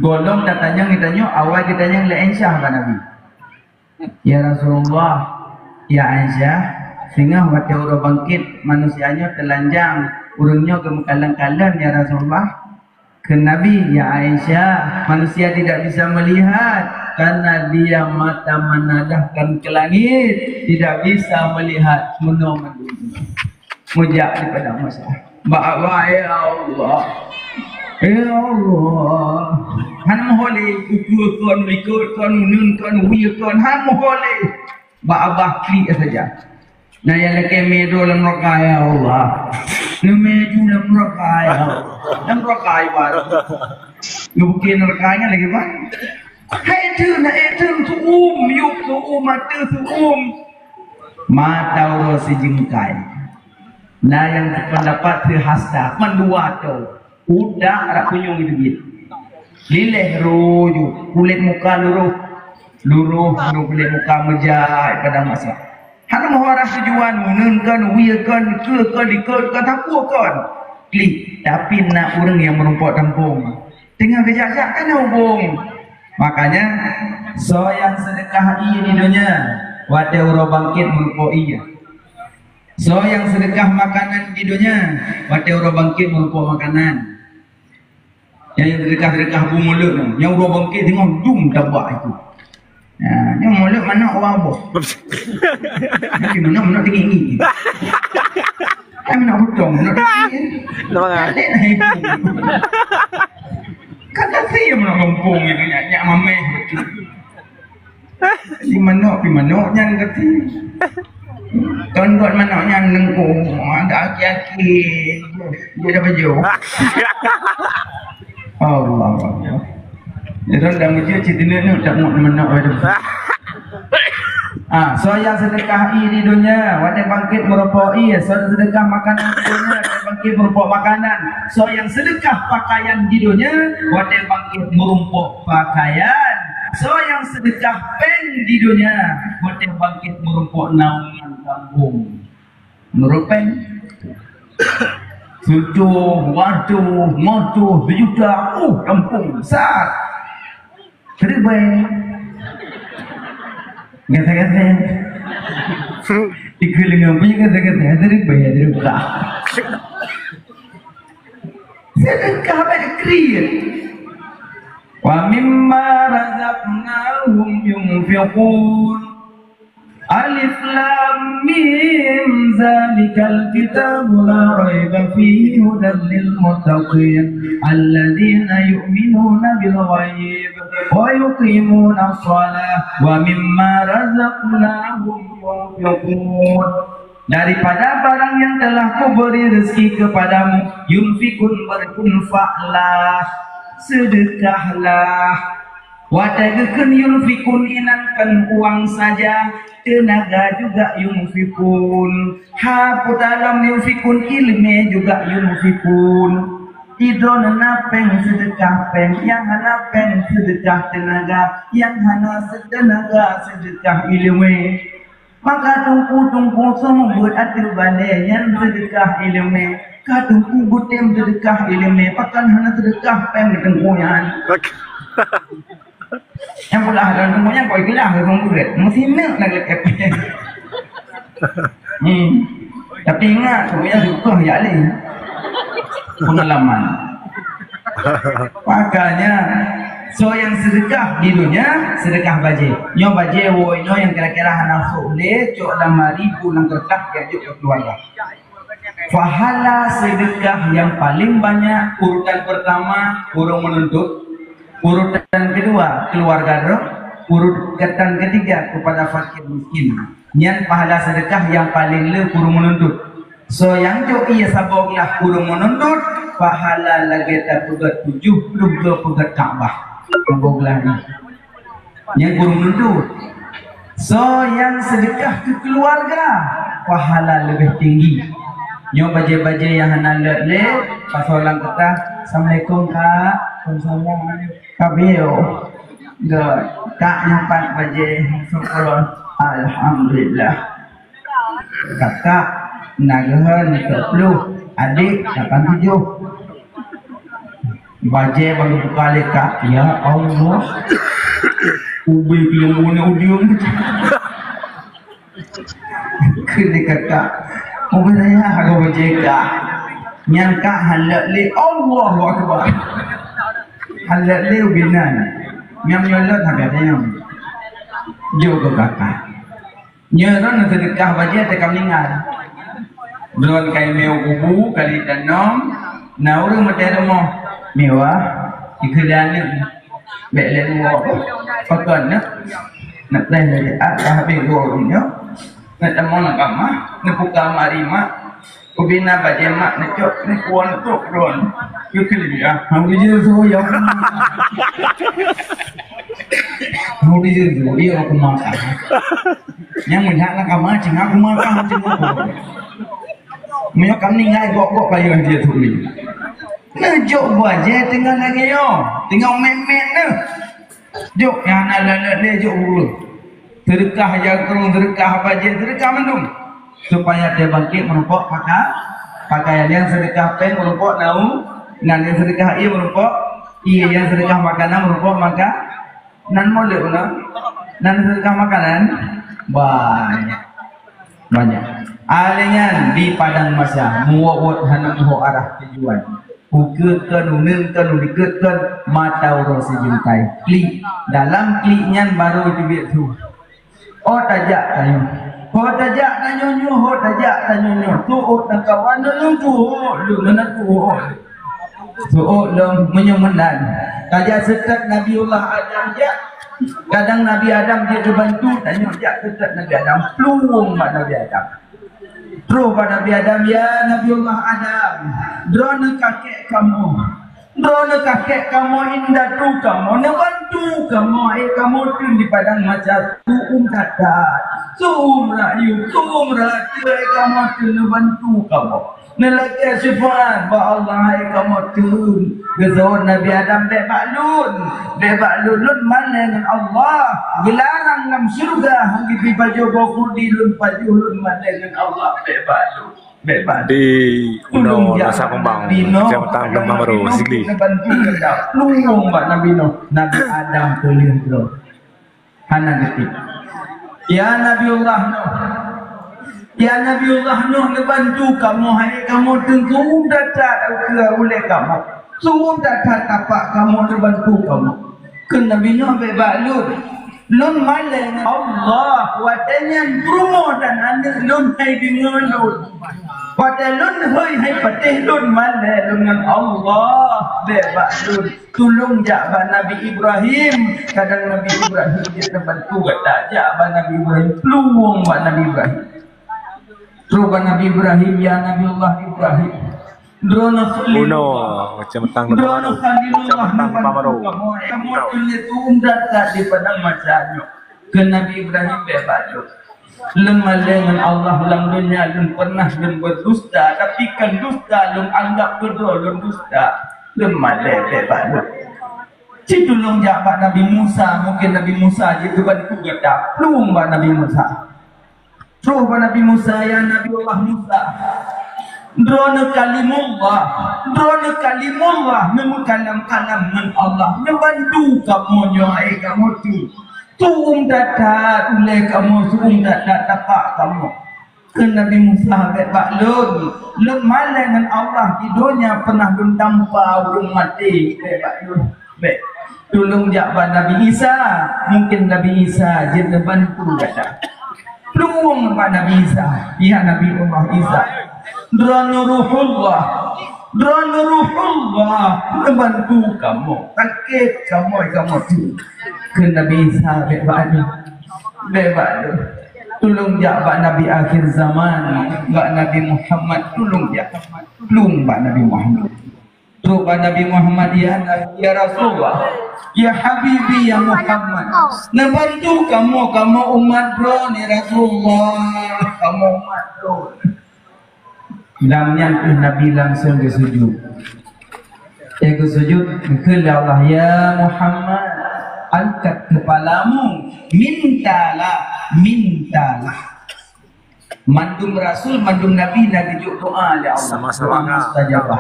Golom tatanyong, ditanyong, awai geutanyong lé Aisyah bak Nabi. "Ya Rasulullah, ya Aisyah, singoh watée uroe bangkét manusia nyoe teulanjang, ureuëng nyoe geumeukalon-kalon, ya Rasulullah." Kheun Nabi, "Ya Aisyah, manusia tidak bisa melihat karena dia mata menadahkan ke langit, tidak bisa melihat meunoe mandum." Meujak daripada masa. Bak Allah, ya Allah. Ya Allah. Hana meuho lé, ukeue kon, likot kon, uneun kon, wie kon, hana meuho lé. Bak abah klik saja. Nah, ya lagi medo lam neraka, ya Allah. Neumé ju lam neraka, ya Allah. Lam neraka ibarat. Ngebukén neraka nyan lagi, Pak. Hai tu, na itu suum, yuk suum, mata suum. Mata uroe sijengkai. Nah, nyang pendapat si hasta, mandua tu. Udah rak kunyung itu dia. Lileh roju, kulit muka luruh. Luruh, luruh kulit muka meujai pada masa. Hana meuharap tujuan, uneun kon, wie kon, keue kon, likot kon, takue kon. Klik, tapi na ureuëng nyang meurumpok tampong. Teungoh geujak-jak kan hubung. Makanya, soe nyang seudeukah ié di donya, watée uroe bangkét meurumpok ié. Soe nyang seudeukah makanan di donya, watée uroe bangkét meurumpok makanan. Nyang seudeukah-seudeukah bu mulod nyoe, nyang uroe bangkét teungoh dum tabak itu. Nah, nyoe mulod manok awak boh. Tapi manok, manok tinggi-tinggi. Kan manok butong, manok tinggi. Nama? Alek lah itu. Kan tak saya manok kampung itu, nyak, nyak mameh. Si manok, si manok nyan kata. Kon buat manok nyan lengkung, ada aki-aki. Dia dah baju. Allah Allah. Dia dah mujur cit ni, ni tak mau manok ada. Ah, soe nyang seudeukah ié di donya, watée bangkét meurumpok ié, soe nyang seudeukah makanan di donya, watée bangkét meurumpok makanan, soe nyang seudeukah pakaian di donya, watée bangkét meurumpok pakaian, soe nyang seudeukah péng di donya, watée bangkét meurumpok naungan kampung. Meurupeng. Sutoh, wadoh, motoh, sejuta, uh, kampung besar. Seribai. Gata-gata. Ikut lengan punya gata-gata. Seribai, seribai. Sedekah baik kriet. Wa mimma razaqnahum yunfiqun. Alif Lam Mim, zalikal kitabu la raiba fihi, hudan lil muttaqin, alladzina yu'minuna bil ghaib wa yuqimunas shalah wa mimma razaqnahum yunfiqun. Daripada barang yang telah Kuberi rezeki kepadamu, yunfikun, berinfaklah, sedekahlah. Watée geukheun yunfikun inan kon uang saja, teunaga juga yunfikun. Ha, peue ta lom yunfikun, ileumé juga yunfikun. Idroe na péng, sedekah péng, nyang hana péng, sedekah teunaga, nyang hana teunaga, sedekah ileumé. Maka teungku-teungku seumeubeuet ateueh balée nyan seudeukah ileumé. Ka teungku geutem seudeukah ileumé, pakon hana seudeukah péng teungku nyan. Nyang peulah dan teungku nyan koi geulah teungku geuret. Meusineuk lagée kepeng. Hmm. Tapi ingat, teungku nyan seudeukah jak lé. Pengalaman. Makanya, soe nyang seudeukah di donya, seudeukah bajée. Nyoe bajée woe nyoe nyang kira-kira hana sôk lé, cok lam lamari, bu lam keureutah, jak jok keu keuluwarga. Pahala seudeukah nyang paleng banyak, urutan peurtama, ureuëng meununtut. Urutan keudua, keuluwarga droe. Urutan keutiga, keupada fakir miskin. Nyan pahala seudeukah nyang paleng le ureuëng meununtut. Soe nyang jok ié saboh glah ureuëng meununtut, pahala lagée tapeugét tujoh ploh droe peugét Ka'bah. Saboh glah nyan. Nyang ureuëng meununtut. Soe nyang seudeukah keu keuluwarga, pahala leubeh tinggi. Nyoe bajée-bajée nyang hana lôt lé, pasoe lam keureutah, "Assalamualaikum, Kak." "Waalaikumsalam." Ka biôh. Gét. Kak nyoe pat bajée, seumpurna. Alhamdulillah. Kakak. Na geuhon siplôh, adék lapan tujoh. Bajèe ban geubuka lé kak, ya Allah. Ubé keu nyang bunoe udeueng. Keu lé kakak. Ubé raya harôh bajèe kak. Nyan kak han lheueh lé, Allahu Akbar. Han lheueh lé ubé nan. Nyang nyoe lôn habéh nyoe. Jok keu kakak. Nyoe droeneuh seudeukah bajèe teuka meuninggai. Droeneuh ka imè u kubu kali tanom, na ureueng meutai rumoh, meuwah, dikeue lé aneuk. Bèk lé rumoh, pakon na? Nak preh lé, ah, dah habéh dua ureueng nyoe. Nak tamong lam kama, neubuka lemari mak. Ubé na bajèe mak neucok, neukuon trok droeneuh. Keu keuleueh, hana jeuet su ya. Hana jeuet su, dia aku makan. Nyang meulihat lam kama, cing aku makan, cing aku. Meunyoe ka meuninggai, gok-gok kayèe dia tu ni. Neujok bajèe teungoh lagèe nyoe, teungoh mèt-mèt neuh. Jok nyang hana lé-lé jok ureueng. Seudeukah jagrong, seudeukah bajèe, seudeukah mandum. Supaya teuh bangkét meurumpok paka-, pakaian. Nyang seudeukah péng meurumpok nau, nyang seudeukah ié meurumpok ié, nyang seudeukah makanan meurumpok maka-, nan molek ulang. Nan seudeukah makanan banyak. Banyak. Alèh nyan di padang mahsyar, muwot-wot hana muho arah tujuan. Ukeue kon, uneun kon, ulikot kon, mata uroe sijeuem tai. Klik. Dalam klik nyan barô teubiet su. Oh tajak tanyoe. Oh tajak tanyoe nyoe, oh tajak tanyoe nyoe. Tuôt na kawan lôn, tuôt lôn, na tuôt. Tuôt lôn meunyoe meunan. Tajak seutôt Nabiullah Adam jak. Kadang Nabi Adam jeuet geubantu, tanyoe jak seutôt Nabi Adam. Plueng bak Nabi Adam. Troh bak Nabi Adam, "Ya Nabiullah Adam, droeneuh kakek kamoe. Droeneuh kakek kamoe, indatu kamoe, neubantu kamoe, hai kamoe teun di padang mahsyar, su'um that-that, su'um rayeuk, su'um rayeuk, hai kamoe teun neubantu kamoe. Neulakèe syafa'at bak Allah, hai kamoe teun." Geuseuôt Nabi Adam, "Bèk bak lôn, bèk bak lôn, lôn malèe ngon Allah. Geularang lam syeuruga han geubi pajoh boh khuldi, lôn pajoh, lôn malèe ngon Allah, bèk bak lôn, bèk bak lôn." Di Tulông unoe jak Nusa Keumbang, Nabi Nuh, Kecamatan Keumbang Baru, Nabi Nuh Sigli. Neubantu gata. Plueng bak Nabi Nuh, Nabi Adam peuleueh droe. Hana geutik. Ya Nabiullah Nuh. Ya Nabiullah Nuh, neubantu kamoe, hai kamoe teungku, su'um that-that ukeue ulèe kamoe. Su'um that-that tapak kamoe, neubantu kamoe. Kheun Nabi Nuh, "Bèk bak lôn. Lôn malèe ngon Allah, watèe nyan peurumoh dan aneuk lôn hai deungon lôn. Watèe lôn hôi hai patéh lôn malèe lôn ngon Allah, bèk bak lôn." Tulông jak bak Nabi Ibrahim. Kadang Nabi Ibrahim jeuet neubantu gata. Jak bak Nabi Ibrahim. Plueng bak Nabi Ibrahim. Troh bak Nabi Ibrahim, "Ya Nabi Allah Ibrahim. Droeneuh Khalilullah. Unoe, macam tang Droeneuh Khalilullah, macam tang neubantu kamoe. Kamoe teun lé su'um that-that di padang mahsyar nyoe." Kheun Nabi Ibrahim, "Bèk bak lôn. Lôn malèe ngon Allah, lam dônya lôn pernah lôn berdusta, tapi kon dusta lôn anggap keudroe lôn dusta. Lôn malèe, bèk bak lôn." Ci tulông jak bak Nabi Musa, mungkin Nabi Musa jeuet geubantu gata. Plueng bak Nabi Musa. Troh bak Nabi Musa, "Ya Nabiullah Musa, droeneuh Kalimullah, droeneuh Kalimullah, neumeukalam-kalam ngon Allah, neubantu kamoe nyoe, hai kamoe teun. Su'um that-that ulèe kamoe, su'um that-that tapak kamoe." Kheun Nabi Musa, "Bèk bak lôn. Lôn malèe ngon Allah, di dônya pernah lôn tampa ureueng maté. Bèk bak lôn. Bèk." Tulông jak bak Nabi Isa. Mungkin Nabi Isa jeuet neubantu gata. Plueng bak Nabi Isa. Ya Nabi Allah Isa. "Droeneuh Ruhullah. Droeneuh Ruhullah. Neubantu kamoe. Sakét kamoe, kamoe teun." Kheun Nabi Isa, "Bèk bak lôn. Bèk bak lôn. Tulông jak bak Nabi akhir zaman, bak Nabi Muhammad. Tulông jak. Plueng bak Nabi Muhammad." Troh bak Nabi Muhammad, "Ya Nabi, ya Rasulullah, ya Habibi, ya Muhammad. Neubantu kamoe, kamoe umat droeneuh, ya Rasulullah, kamoe umat droeneuh." Lam nyan kheueh Nabi langsung geusujut. Eh, geusujut, geukheun lé Allah, "Ya Muhammad, angkat kepalamu, mintalah, mintalah." Mandum rasul, mandum nabi na geujok doa lé Allah. Sama-sama. Doa mustajabah.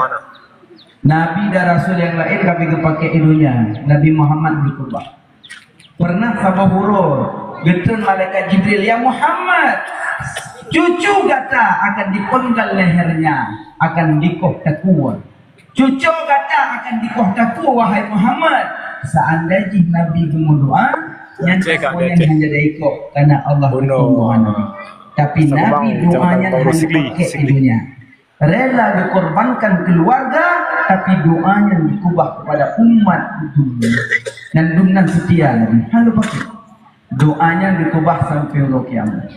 Nabi dan rasul nyang laén ka geupakèk i donya, Nabi Muhammad geukeubah. Pernah saboh uroe geutreun malaikat Jibril, "Ya Muhammad, cucu gata akan dipenggal lehernya, akan dikoh takue. Cucu gata akan dikoh takue, wahai Muhammad." Seandai jih Nabi geumeudoa, nyan takue nyan hana jadi ikoh, karena Allah geuteurimong doa Nabi. Tapi Nabi doa nyan hana geupakèk i donya. Rela geukorbankan keuluwarga, tapi doa nyan dikeubah kepada umat itu. Dan dumnan seutia Nabi. Hana pakèk. Doa nyan dikeubah sampoe uroe kiamat.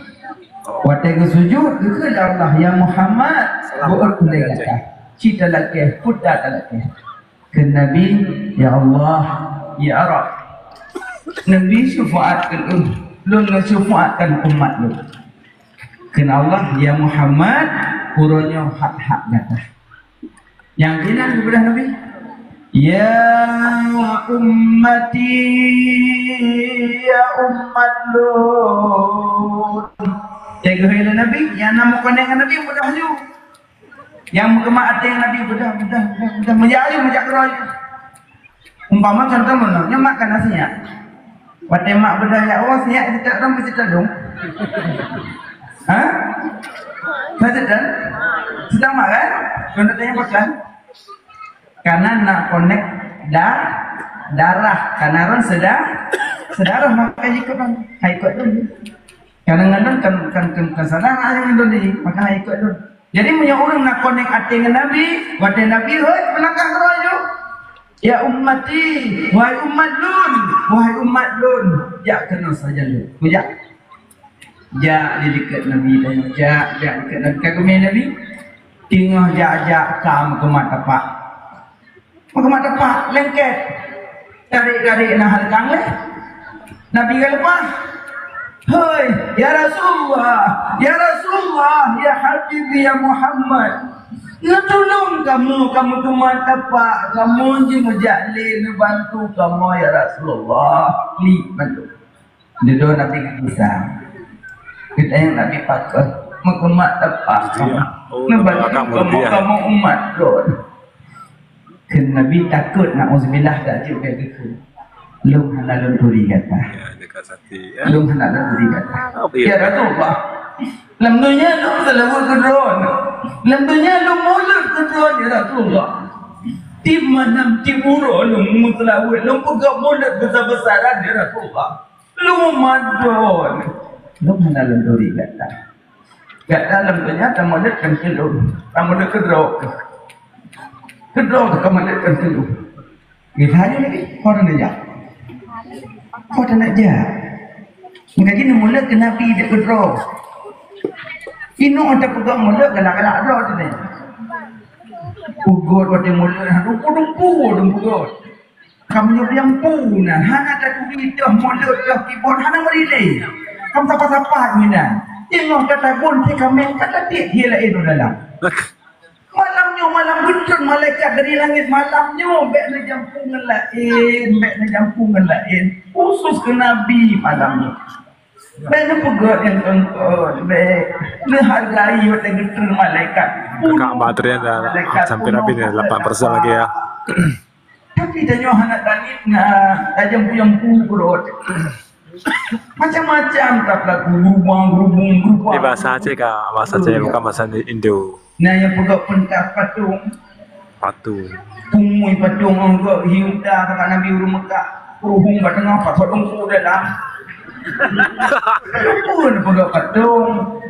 Watèe geusujut, geukheun lé Allah, "Ya Muhammad, beuet ulèe gata. Ci talakèe, peue talakèe." Kheun Nabi, "Ya Allah, ya Rabb, Nabi syafa'at keu lôn, lôn syafa'atkan umat lôn." Kheun Allah, "Ya Muhammad, uroe nyoe hak-hak gata." Nyang keunan geubeudôh Nabi, "Ya ummati, ya umat lôn." Teuh geuhôi lé Nabi, nyang na meukonek ngon Nabi beudôh laju. Nyang meukeumat até ngon Nabi beudôh, beudôh, beudôh, beudôh. Meujak laju, meujak keudroe laju. Umpama contoh meunan, nyoe mak ka na sinyak. Watèe mak beudôh jak woe, sinyak siteuk dong, siteuk dong. Ha? Siteuk dong? Siteuk mak kan? Keuneuk tanya pakai. Karena na konek da-, darah, karena ron seuda-, seudarah maka ikut ron. Hai ikut ron. Kadang-kadang kan, kan, kan, kan salah, ah, nyang lôn ni, maka ikut lôn. Jadi, meunyoe ureueng na konek até ngon Nabi, watèe Nabi hôi, peulangkah keudroe laju. "Ya ummati, wahai umat lôn, wahai umat lôn, jak keunoe sajan lôn." Kujak. Jak di likot Nabi dan jak, jak likot Nabi. Ka geumè Nabi, teungoh jak-jak ka meukeumah tapak. Meukeumah tapak, lengket. Tarék-tarék na halkang lé. Nabi geuleupah. "Hei, ya Rasulullah, ya Rasulullah, ya Habibi, ya Muhammad. Neutulông kamoe, kamoe keumah tapak, kamoe jimeujak lé neubantu kamoe, ya Rasulullah." Klik bantu. Dudoe Nabi Isa. Geutanyong Nabi pakon, meukeumah tapak. Iya. Oh, neubantu kamoe, kamoe umat lôn. Kheun Nabi takot, na'uzubillah, dak jeuet bèk geukheun. "Lôn hana lôn turi gata." Ya, dekat hati, ya. "Lôn hana lôn turi gata." Oh, iya. "Ya Rasulullah, lam donya lôn seulaweuet keu droe. Lam donya lôn mulod keu droe, ya Rasulullah. Tiep malam, tiep uroe lôn meuseulaweuet, lôn peugah mulod besar-besaran, ya Rasulullah. Lôn madon. Lôn hana lôn turi gata. Gata lam donya tamulod kan keu lôn. Tamulod keu droe. Keu droe tamulod kan keu lôn." Geutanyoe lagi, ho na jak? Ho na jak? Maka jih neumulod keu Nabi dek keu droe. Inoe tapeugah mulod galak-galak droe teuh. Peugot watèe mulod, dumpu-dumpu dum peugot. Kamoe nyoe nyang pu na, hana taturi toh mulod toh kibon, hana meurilèe. Kam sapa-sapa nyan. Teungoh ka tagon, si kaméng ka tatiek, hi laén u dalam. Malam nyoe malam geutreun malaikat dari langét, malam nyoe bèk neujampu ngon laén, bèk neujampu ngon laén. Khusus keu Nabi malam nyoe. Bèk neupeugèt nyang kon-kon, bèk neuhargai watèe geutreun malaikat. Kakak baterai dah malaikat sampai habis ni, lapan persen lagi ya. Tapi tanyoe hana tanit na, tajampu-jampu keudroe. Macam-macam ka pelaku, gerubang, gerubung, gerubang. Di bahasa Aceh kah? Bahasa Aceh, bukan bahasa Indo. Na nyang peugah peuntak patong. Patong. Pungui patong anggok hiuda kata Nabi ureueng Mekah. Ruhung bak teungoh patong ku dalam. Pun peugah patong.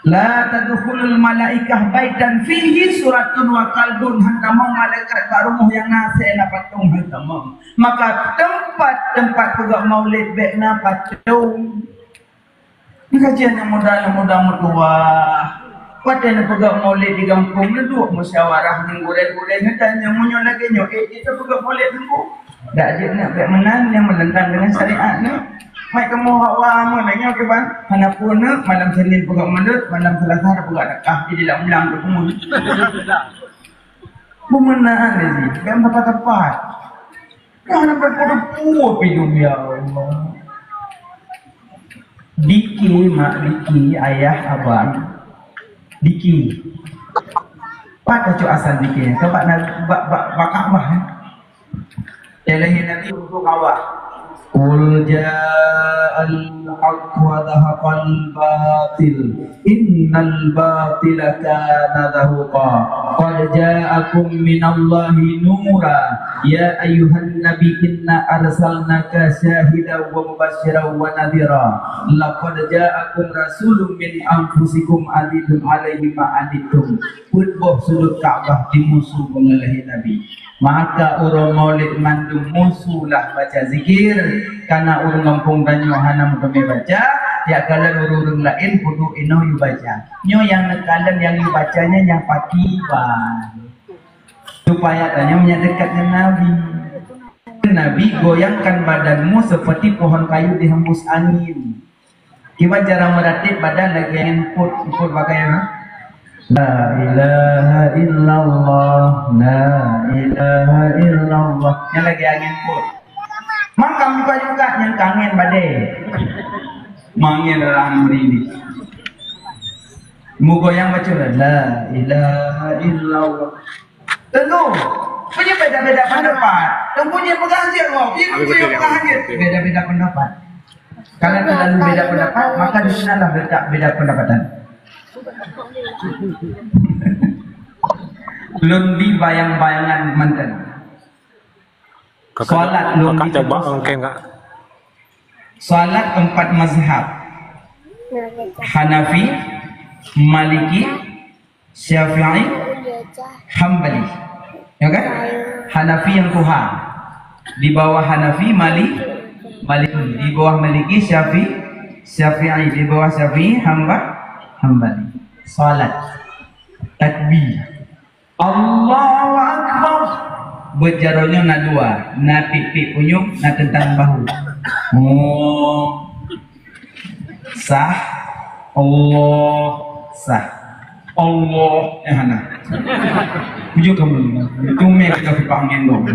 La tadkhulul malaikah baitan fihi suratun wa kalbun, han tamong malaikat bak rumoh nyang na asèe na patong, han tamong. Maka teumpat-teumpat peugah maulid bèk na patong. Kajian nyang muda, nyang muda meutuwah. Watèe neupeugah maulid di gampông, neuduek musyawarah ngon gurèe-gurèe, neutanyong meunyoe lagèe nyoe, eh, kita peugah maulid teungku. Dak jeuet nyan bèk meunan nyang meulentang deungon syariat nyoe. Mai kamoe hawa meunan nyoe kiban. Hana peue nyoe, malam Senin peugah mulod, malam Selasa peugah dakah di dalam ulang tu semua. Peumeunan ni, bèk meutepat-tepat. Ka hana peue-peue pih dum, ya Allah. Diki, mak, diki, ayah, abang. Diki. Pat tacok asal diki? Ka bak na-, bak, bak, bak Ka'bah, eh? Ilahé Nabi untuk Ka'bah. Qul ja'al haqq wa zahaqal batil. Innal batila kana zahuqa. Qad ja'akum minallahi nura. Ya ayyuhan nabi inna arsalnaka syahidan wa mubasyiran wa nadhira. Laqad ja'akum rasulun min anfusikum azizun alaihi ma anittum. Peuet boh sudut Ka'bah dimusu beungoh lahé Nabi. Maka uroe Maulid mandum musu lah baca zikir, kana ureuëng gampông tanyoe hana meuteumé baca, jak kalon ureuëng-ureuëng laén peuduek inoe yue baca. Nyoe nyang neukalon nyang yue baca nyan nyang pakriban. Supaya tanyoe nyan dekat ngon Nabi. Nabi, goyangkan badanmu seperti pohon kayu dihembus angin. Kiban cara meuratéb badan lagée angén pôt, pôt bagai na. La ilaha illallah, la ilaha illallah. Nyan lagée angén pôt. Makam buka-buka nyang ka angén badée. Mangén rah meurini. Mugoyang bacut, la ilaha illallah. Teungku, peue beda-beda pendapat? Teungku nyan peugah hanjeuet, wah, peue peugah hanjeuet? Beda-beda pendapat. Kalau terlalu beda pendapat, maka di sanalah letak beda pendapatan. Lôn bi bayang-bayangan mantan. Kakak, salat lôn kakak bi coba tebus. Angkeng, Kak. Salat empat mazhab. Hanafi, Maliki, Syafi'i, Hambali. Ya kan? Hanafi yang tuha. Di bawah Hanafi, Mali-, Maliki. Di bawah Maliki, Syafi'i, Syafi'i. Di bawah Syafi'i, Hamba-, Hambali. Salat. Takbir. Allahu Akbar. Beujaroe nyoe na dua. Na pik-pik punyueng, na teuntang bahu. Oh. Sah. Allah. Sah. Allah. Eh, hana. Tuju kamu. Itu meh kita pipah angin dong.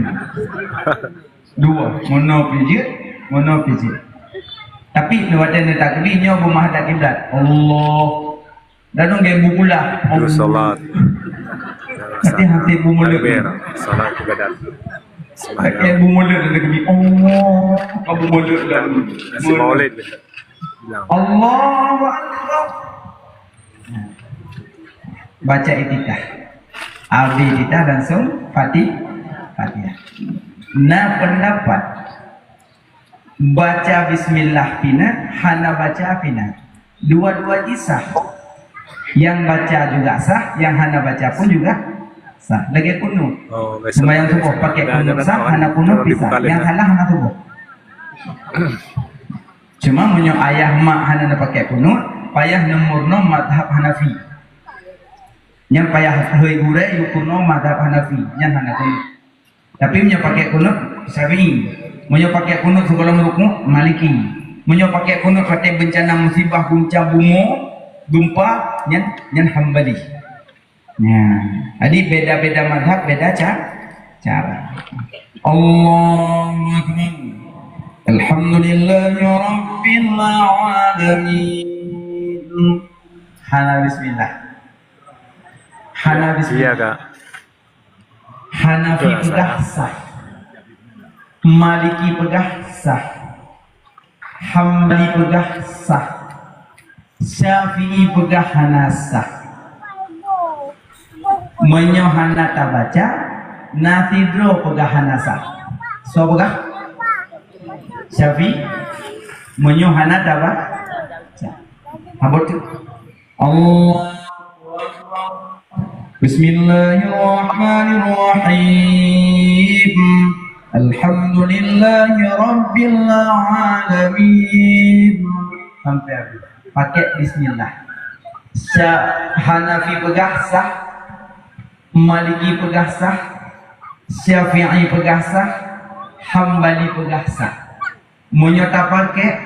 Dua. Mono pijit, mono pijit. Tapi, watée neutakbir, nyoe beumah hadap kiblat. Allah. Lalu gaya bubula. Dua salat. Hati-hati bu mulut. Takbir. Salat ibadat. Pakai bu mulut dan takbir. Allah. Kau bu mulut dan nasi maulid. Bilang. Allahu Akbar. Baca iftitah. Habis iftitah langsung Fatih-, Fatihah. Nah, pendapat baca bismillah pih na, hana baca pih na. Dua-dua jih sah. Nyang baca juga sah, nyang hana baca pun juga sah. Lagée kunut. Oh, biasa. Sembahyang suboh pakai kunut sah, hana kunut pih sah. Nyang salah hana suboh. Cuma meunyoe ayah mak hana neupakai kunut, payah neumurnoe mazhab Hanafi. Nyang payah hôi gurée yue purnoe mazhab Hanafi, nyan hana kunut. Tapi meunyoe pakai kunut, Syafi'i. Meunyoe pakai kunut sigohlom rukuk, Maliki. Meunyoe pakai kunut watée beuncana musibah guncang bumoe, geumpa, nyan, nyan Hambali. Nyan. Jadi beda-beda mazhab, beda ca-, cara. Allahu Akbar. Alhamdulillahirabbil alamin. Hana bismillah. Hana bismillah. Iya, Kak. Hanafi peugah sah. Maliki peugah sah. Hambali peugah sah. Syafi'i peugah hana sah. Meunyoe hana tabaca, na sidroe peugah hana sah. Soe peugah? Syafi'i. Meunyoe hana tabaca. Abot tu. Allahu Akbar. Bismillahirrahmanirrahim. Alhamdulillahirabbil alamin. Sampai habis. Pakai bismillah. Sya-, Hanafi peugah sah, Maliki peugah sah, Syafi'i peugah sah, Hambali peugah sah. Meunyoe tapakék,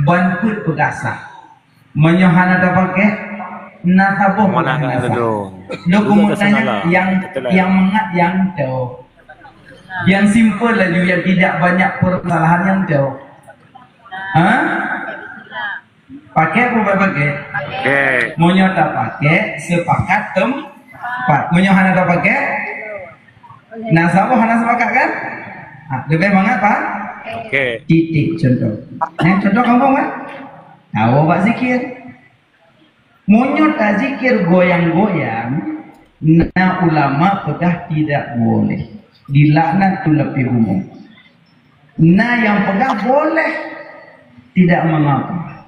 ban peuet peugah sah. Meunyoe hana tapakék, na saboh peugah hana sah. Lôn keumeung tanya nyang, nyang mangat nyang toe. Nyang simple laju, nyang tidak banyak permasalahan nyang toe. Ha? Pakai apa bukan pakai? Pakai. Meunyoe tapakai, sepakat tempat. Meunyoe hana tapakai, na saboh hana sepakat kan? Ha, lebih mangat, paham? Oke. Titik contoh. Yang contoh kamu kan? Tahu bak zikir. Meunyoe tazikir goyang-goyang, na ulama peugah tidak boleh. Dilaknat tu lebih umum. Na nyang peugah boleh, tidak mengapa.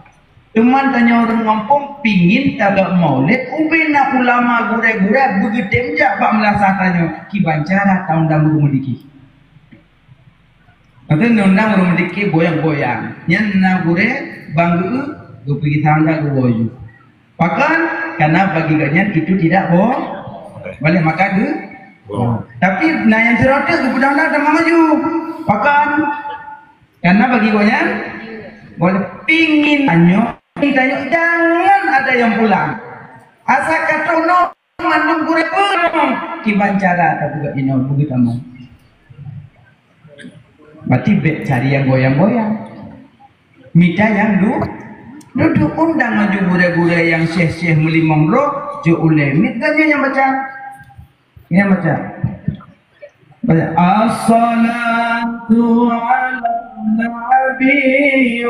Teuma tanyoe ureuëng gampông pingin tabak maulid, ubé na ulama gurée-gurée beugeutem jak bak meulasah tanyoe, kiban cara taundang ureuëng meudiki. Maka undang ureuëng meudiki goyang-goyang. Nyan na gurée bang geu geupeugi sangga geuwoe ju. Pakon? Karena bagi gobnyan itu tidak bo-, boleh maka geu. Tapi na nyang sirot geupeudong na teuma maju. Pakon? Karena bagi gobnyan boleh pingin tanyoe, pingin tanyoe jangan ada yang pulang. Asa ka troh mandum gurée peurang kiban cara tapeugah inoe beugeutamong. Berarti bék cari yang goyang-goyang. Mita yang du-, duduk undang maju gurée-gurée yang syeh-syeh meulimong roh, jok ulée miet ganya yang baca. Yang baca. Baca. Assalatu ala nabi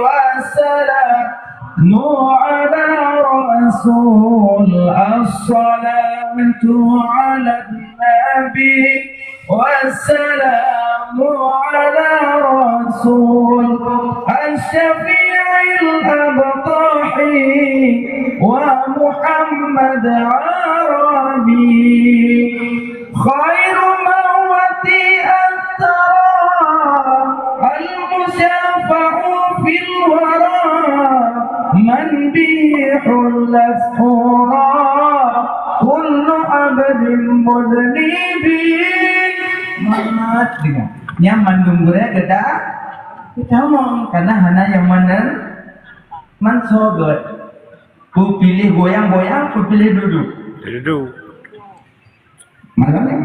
wassalamu ala rasul. Assalatu ala nabi wassalamu ala rasul. Asyafi'il abtahi wa Muhammad Arabi. Khairu mawati antara al-musyafa'u fil wara man bihi hullat hura kullu abdin mudnibi. Mat dengan. Nyang mandum gurée geuda, geutamong karena hana yang mana mansogot. Peupiléh goyang-goyang, peupiléh duduk. Duduk. Makanya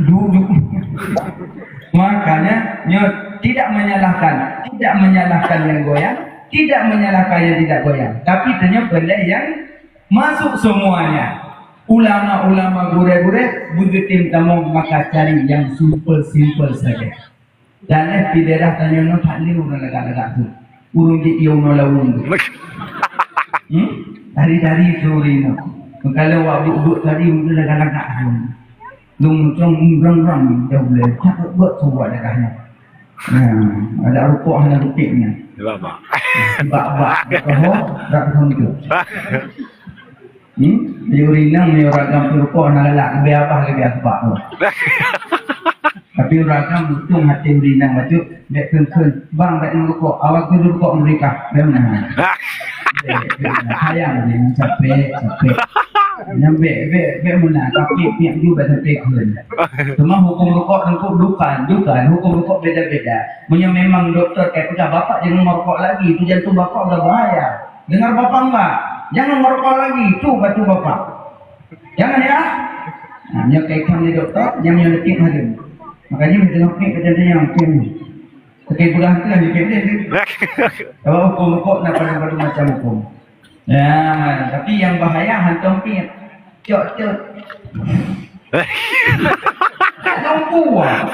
duduk. Makanya nyoe tidak menyalahkan, tidak menyalahkan yang goyang, tidak menyalahkan yang tidak goyang. Tapi tanyoe pilih yang masuk semuanya. Ulama-ulama gurée-gurée beugeutem tamong maka cari yang simple-simple saja. Dan eh, di daerah tanyoe nyoe that lé ureuëng lagak-lagak tu. Ureuëng di iong nyoe laweueng tu. Hmm? Tari-tari tu ureuëng nyoe. Meukalon wak buet-buet tadi ureuëng lagak-lagak tu. Lung cong rang-rang dah boleh. Tak buat tu buat daerah nyoe. Nah, ada rukok hana betik nyoe. Bak-bak. Bak-bak. Bak-bak. Hmm? Di ureuëng inong meunyoe ragam peurukoh na galak leubeh abah leubeh asbak tu. Tapi ureuëng agam untung hati ureuëng inong bacut, bék kheun-kheun, "Bang, bék neurukok, awak keu neurukok meurikah." Bék meunan. Bék, bék meunan. Sayang dia, capek, capek. Nyang bék, bék, bék meunan, tapi piak ju bék sampai kheun. Cuma hukum rukok teungku dukan, dukan, hukum rukok beda-beda. Meunyoe memang doktor ka peugah, "Bapak jangan merokok lagi, itu jantung bapak udah bahaya." Dengar bapak mbak, jangan merokok lagi, itu batu bapak. Jangan ya. Nah, nyoe kai kang di doktor, nyang nyoe leupit hareum. Makanya dia tengok pik macam tu yang pik ni. Tapi pegang tu yang pik ni. Kalau hukum rokok nak pada macam hukum. Ya, tapi yang bahaya hantom pik. Cok, cok. Cok lampu ah.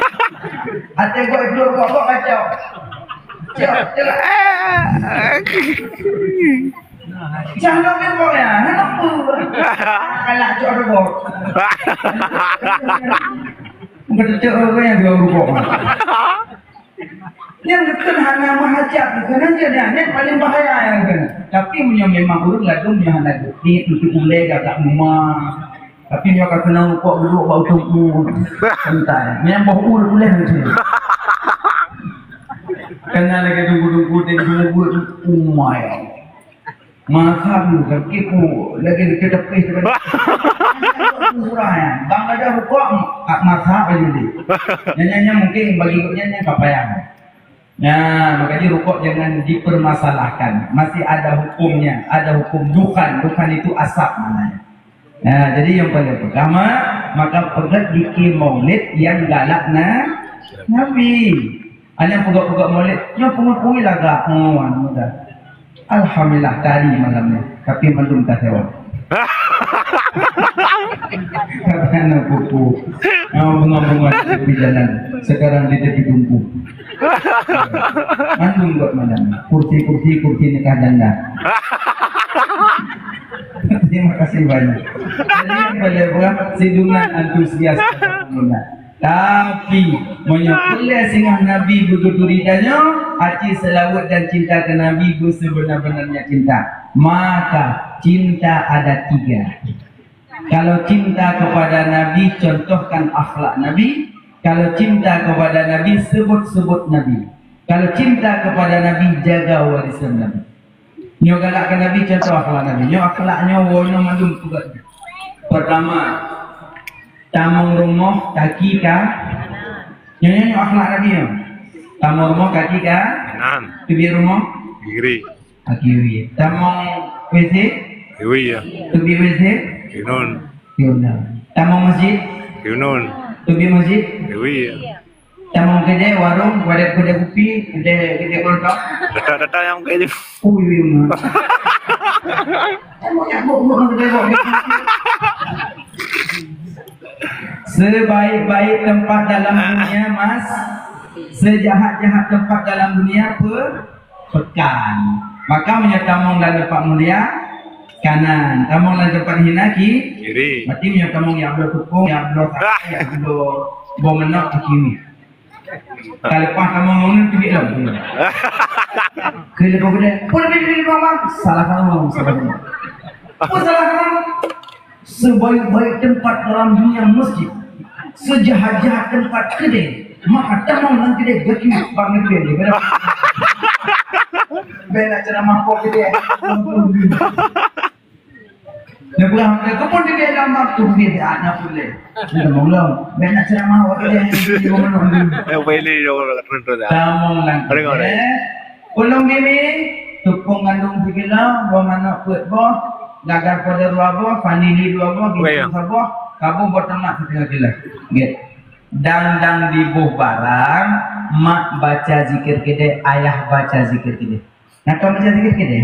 Ada gok duduk gok gok kacau. Cok, cok. Cah nak memang ya, nak lampu. Kalah cok ada gok. Bukan cok orang yang dua rukuk. Nyang geukheun hana meuhajat, geukheun aja nyan, nyan paling bahaya nyang geukheun. Tapi meunyoe memang ureueng ladôm nyoe hana geupit, untuk ulèe gagak muma. Tapi nyoe ka keunong rukok geudok bak utông u, santai. Nyang boh u ulèe nyan. Kena lagèe tunggu-tunggu, tunggu-tunggu, umai. Mazhab tu kan kipu lagi kita tepis tu kan. Surah ya. Bang ada hukum, ah, mazhab aja ni. Nyanyi mungkin bagi ikutnya ni kapayang. Nah, makanya rukuk jangan dipermasalahkan. Masih ada hukumnya, ada hukum dukan. Dukan itu asap namanya. Nah, jadi yang paling pertama, maka peugah zikir maulid yang galak na Nabi. Ada peugah-peugah maulid, nyoe pungui-pungui lagak. Oh, anu dah. Alhamdulillah, tari malam ni. Tapi mandum tak jawab. Kata anak pupu, "Oh, bunga-bunga di tepi jalan. Sekarang di tepi tumpu." Mandum buat malam ni. Kursi-kursi, kursi nikah janda. Terima kasih banyak. Jadi, yang boleh buat, sidungan antusias. Tapi, meunyoe peureulée singoh Nabi beuturi tanyoe, aci seulaweuet dan cinta keu Nabi beuseubeuna-beunanya cinta. Maka, cinta ada tiga. Kalau cinta kepada Nabi, contohkan akhlak Nabi. Kalau cinta kepada Nabi, sebut-sebut Nabi. Kalau cinta kepada Nabi, jaga warisan Nabi. Nyoe galak keu Nabi, contoh akhlak Nabi. Nyoe akhlak nyoe, woe nyoe mandum tugas. Pertama, tamong rumoh kaki ka. Nyoe, nyoe, nyoe akhlak Nabi nyoe. Tamong rumoh kaki ka. Kanan. Teubiet rumoh. Kiri. Kaki kiri. Tamong W C. Kiri ya. Teubiet W C. Kanan. Kanan. Tamong masjid. Kanan. Teubiet masjid. Kiri ya. Tamong keudè warong, wadah keudè kupi, keudè, keudè kelontong. Data-data nyang keudè. Ui, ui, ui. Tamong nyang bok, bok, keudè bok. Sebaik-baik tempat dalam dunia, Mas. Sejahat-jahat tempat dalam dunia, pe-, pekan. Maka meunyoe tamong lam teumpat mulia, kanan. Tamong lam teumpat hina, ki-, kiri. Berarti meunyoe tamong nyang bloe tupông, nyang bloe sakai, nyang bloe boh manok, ki-, kiri. Ka leupah tamong ngon nyan, teubiet lom. Keu leupah geude. Pun leubeh dari mama, salah tamong, salah tamong. Apa salah tamong? Sebaik-baik tempat dalam dunia masjid. Sejahat-jahat tempat keudè. Maka tamong lam keudè, gaki bang keudè. Bèk nak ceramah kok keudè. Neupeugah, "Keupeue teubiet lam bab tu?" "Teubiet, ah, na peue lé." Neupeugah, "Bèk nak ceramah awak keudè." Yang pilih dia orang tertentu dah. Tamong lam keudè. Ulôn bini, tupông gandong sikilo, boh manok peuet boh, gagar podo dua boh, vanili dua boh, gintung saboh, kabông boh teumak siteungoh kilo. Gèt. Dang-dang diboh barang, mak baca zikir keudè, ayah baca zikir keudè. Nah, ka baca zikir keudè.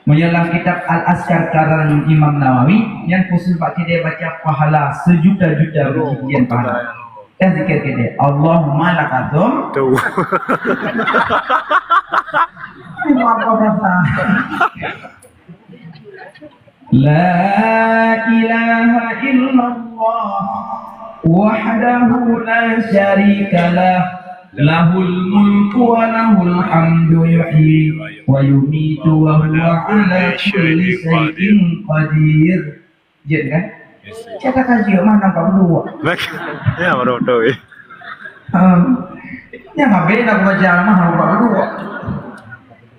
Meunyoe lam kitab Al-Azkar karang Imam Nawawi, nyan khusus bak keudè baca pahala sejuta-juta biji-bijian pahala. Kan zikir keudè, "Allahumma lakal hamd." Tuh. Ini apa bahasa? La ilaha illallah wahdahu la syarika lah, lahul mulku wa lahul hamdu, yuhyi wa yumitu wa huwa ala kulli syai'in qadir. Jeuet kan? Cakap kan jeuet, mana kat dua? Ya, baru betul. Em, nyang habéh dah baca mah haba dua.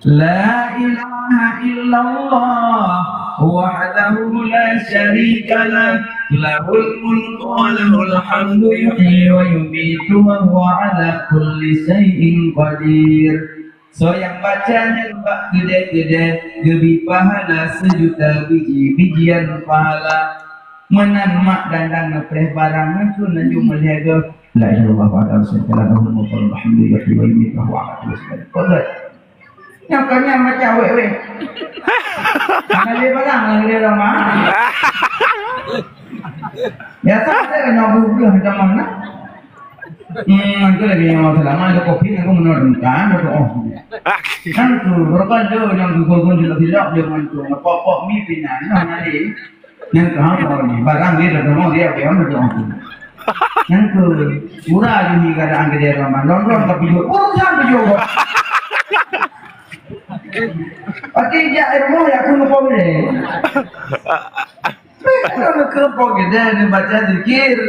La ilaha illallah wahdahu la syarika lah, lahul mulku wa lahul hamdu, yuhyi wa yumitu wa huwa ala kulli syai'in qadir. Soe nyang baca nyan bak keudè-keudè geubri pahala seujuta biji-bijian pahala. Meunan mak dang-dang neupreh barang nyan keu neujok meulhèe goe. La ilaha illallah wahdahu la syarika lah, lahul mulku wa lahul hamdu, yuhyi wa yumitu wa huwa ala kulli syai'in qadir. Nyang keu nyan macam wéh-wéh. Hana lé barang lagèe lé Roma. Biasa ada kan nyoe buka zaman na. Hmm, aku lagi yang mau selama ada covid aku menurunkan, aku, oh. Kan tu, berapa ada yang tu, dia bantu, apa-apa mi pinang, nah, nanti. Nyang keu haba ni, barang dia dah teurimong, dia ape hana teurimong. Nyang keu murah jih keadaan keudè Roma, lon-lon ka pijôh, urusan pijôh. Pati jak ilmu ya keu muka boleh. Kalau keu pok keudè ni baca zikir,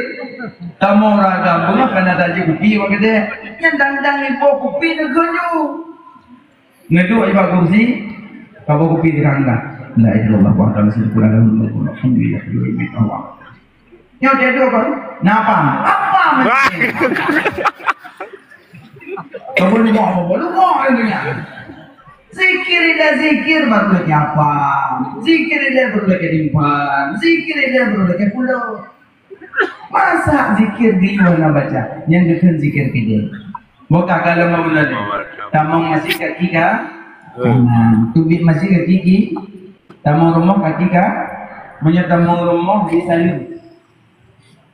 kamoe ureueng agam beungoh kana tajak kupi bak keudè. Nyan dang-dang iboh kupi neugeunyu. Neuduek bak kursi, kaboh kupi di tangga. La ilaha illallah wahdahu la syarika lahu, lahul mulku wa lahul hamdu, yuhyi wa yumiitu wa huwa ala kulli syai'in qadir. Nyoe dia dua baru. Napa? Apa maksudnya? Kamu lupa apa? Lupa intinya. Zikir dah zikir baru lagi apa? Zikir dah baru lagi limpan. Zikir dah baru lagi pulau. Masa zikir di luar na baca, nyang geukheun zikir keudè. Buka kalau mau benar. Tamong masjid kaki ka, Nah, tu bit masjid kaki ki. Tamong rumoh kaki ka. Meunyoe tamong rumoh di saleuem.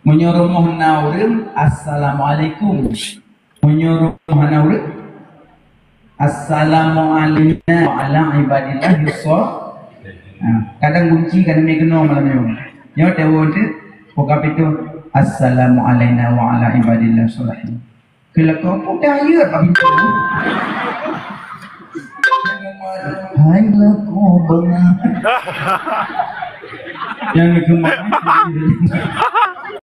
Meunyoe rumoh na ureueng, assalamualaikum. Meunyoe rumoh hana ureueng, assalamualaikum wa ala ibadillah yusuf. Ha, kadang gunci kan mi keunoe malam nyoe. Nyoe teuwon tu, buka pintu. Assalamualaikum wa ala ibadillah salihin. Keu lakoe peue dah yue bak pintu. Hai lakoe bangai. Nyang keumae.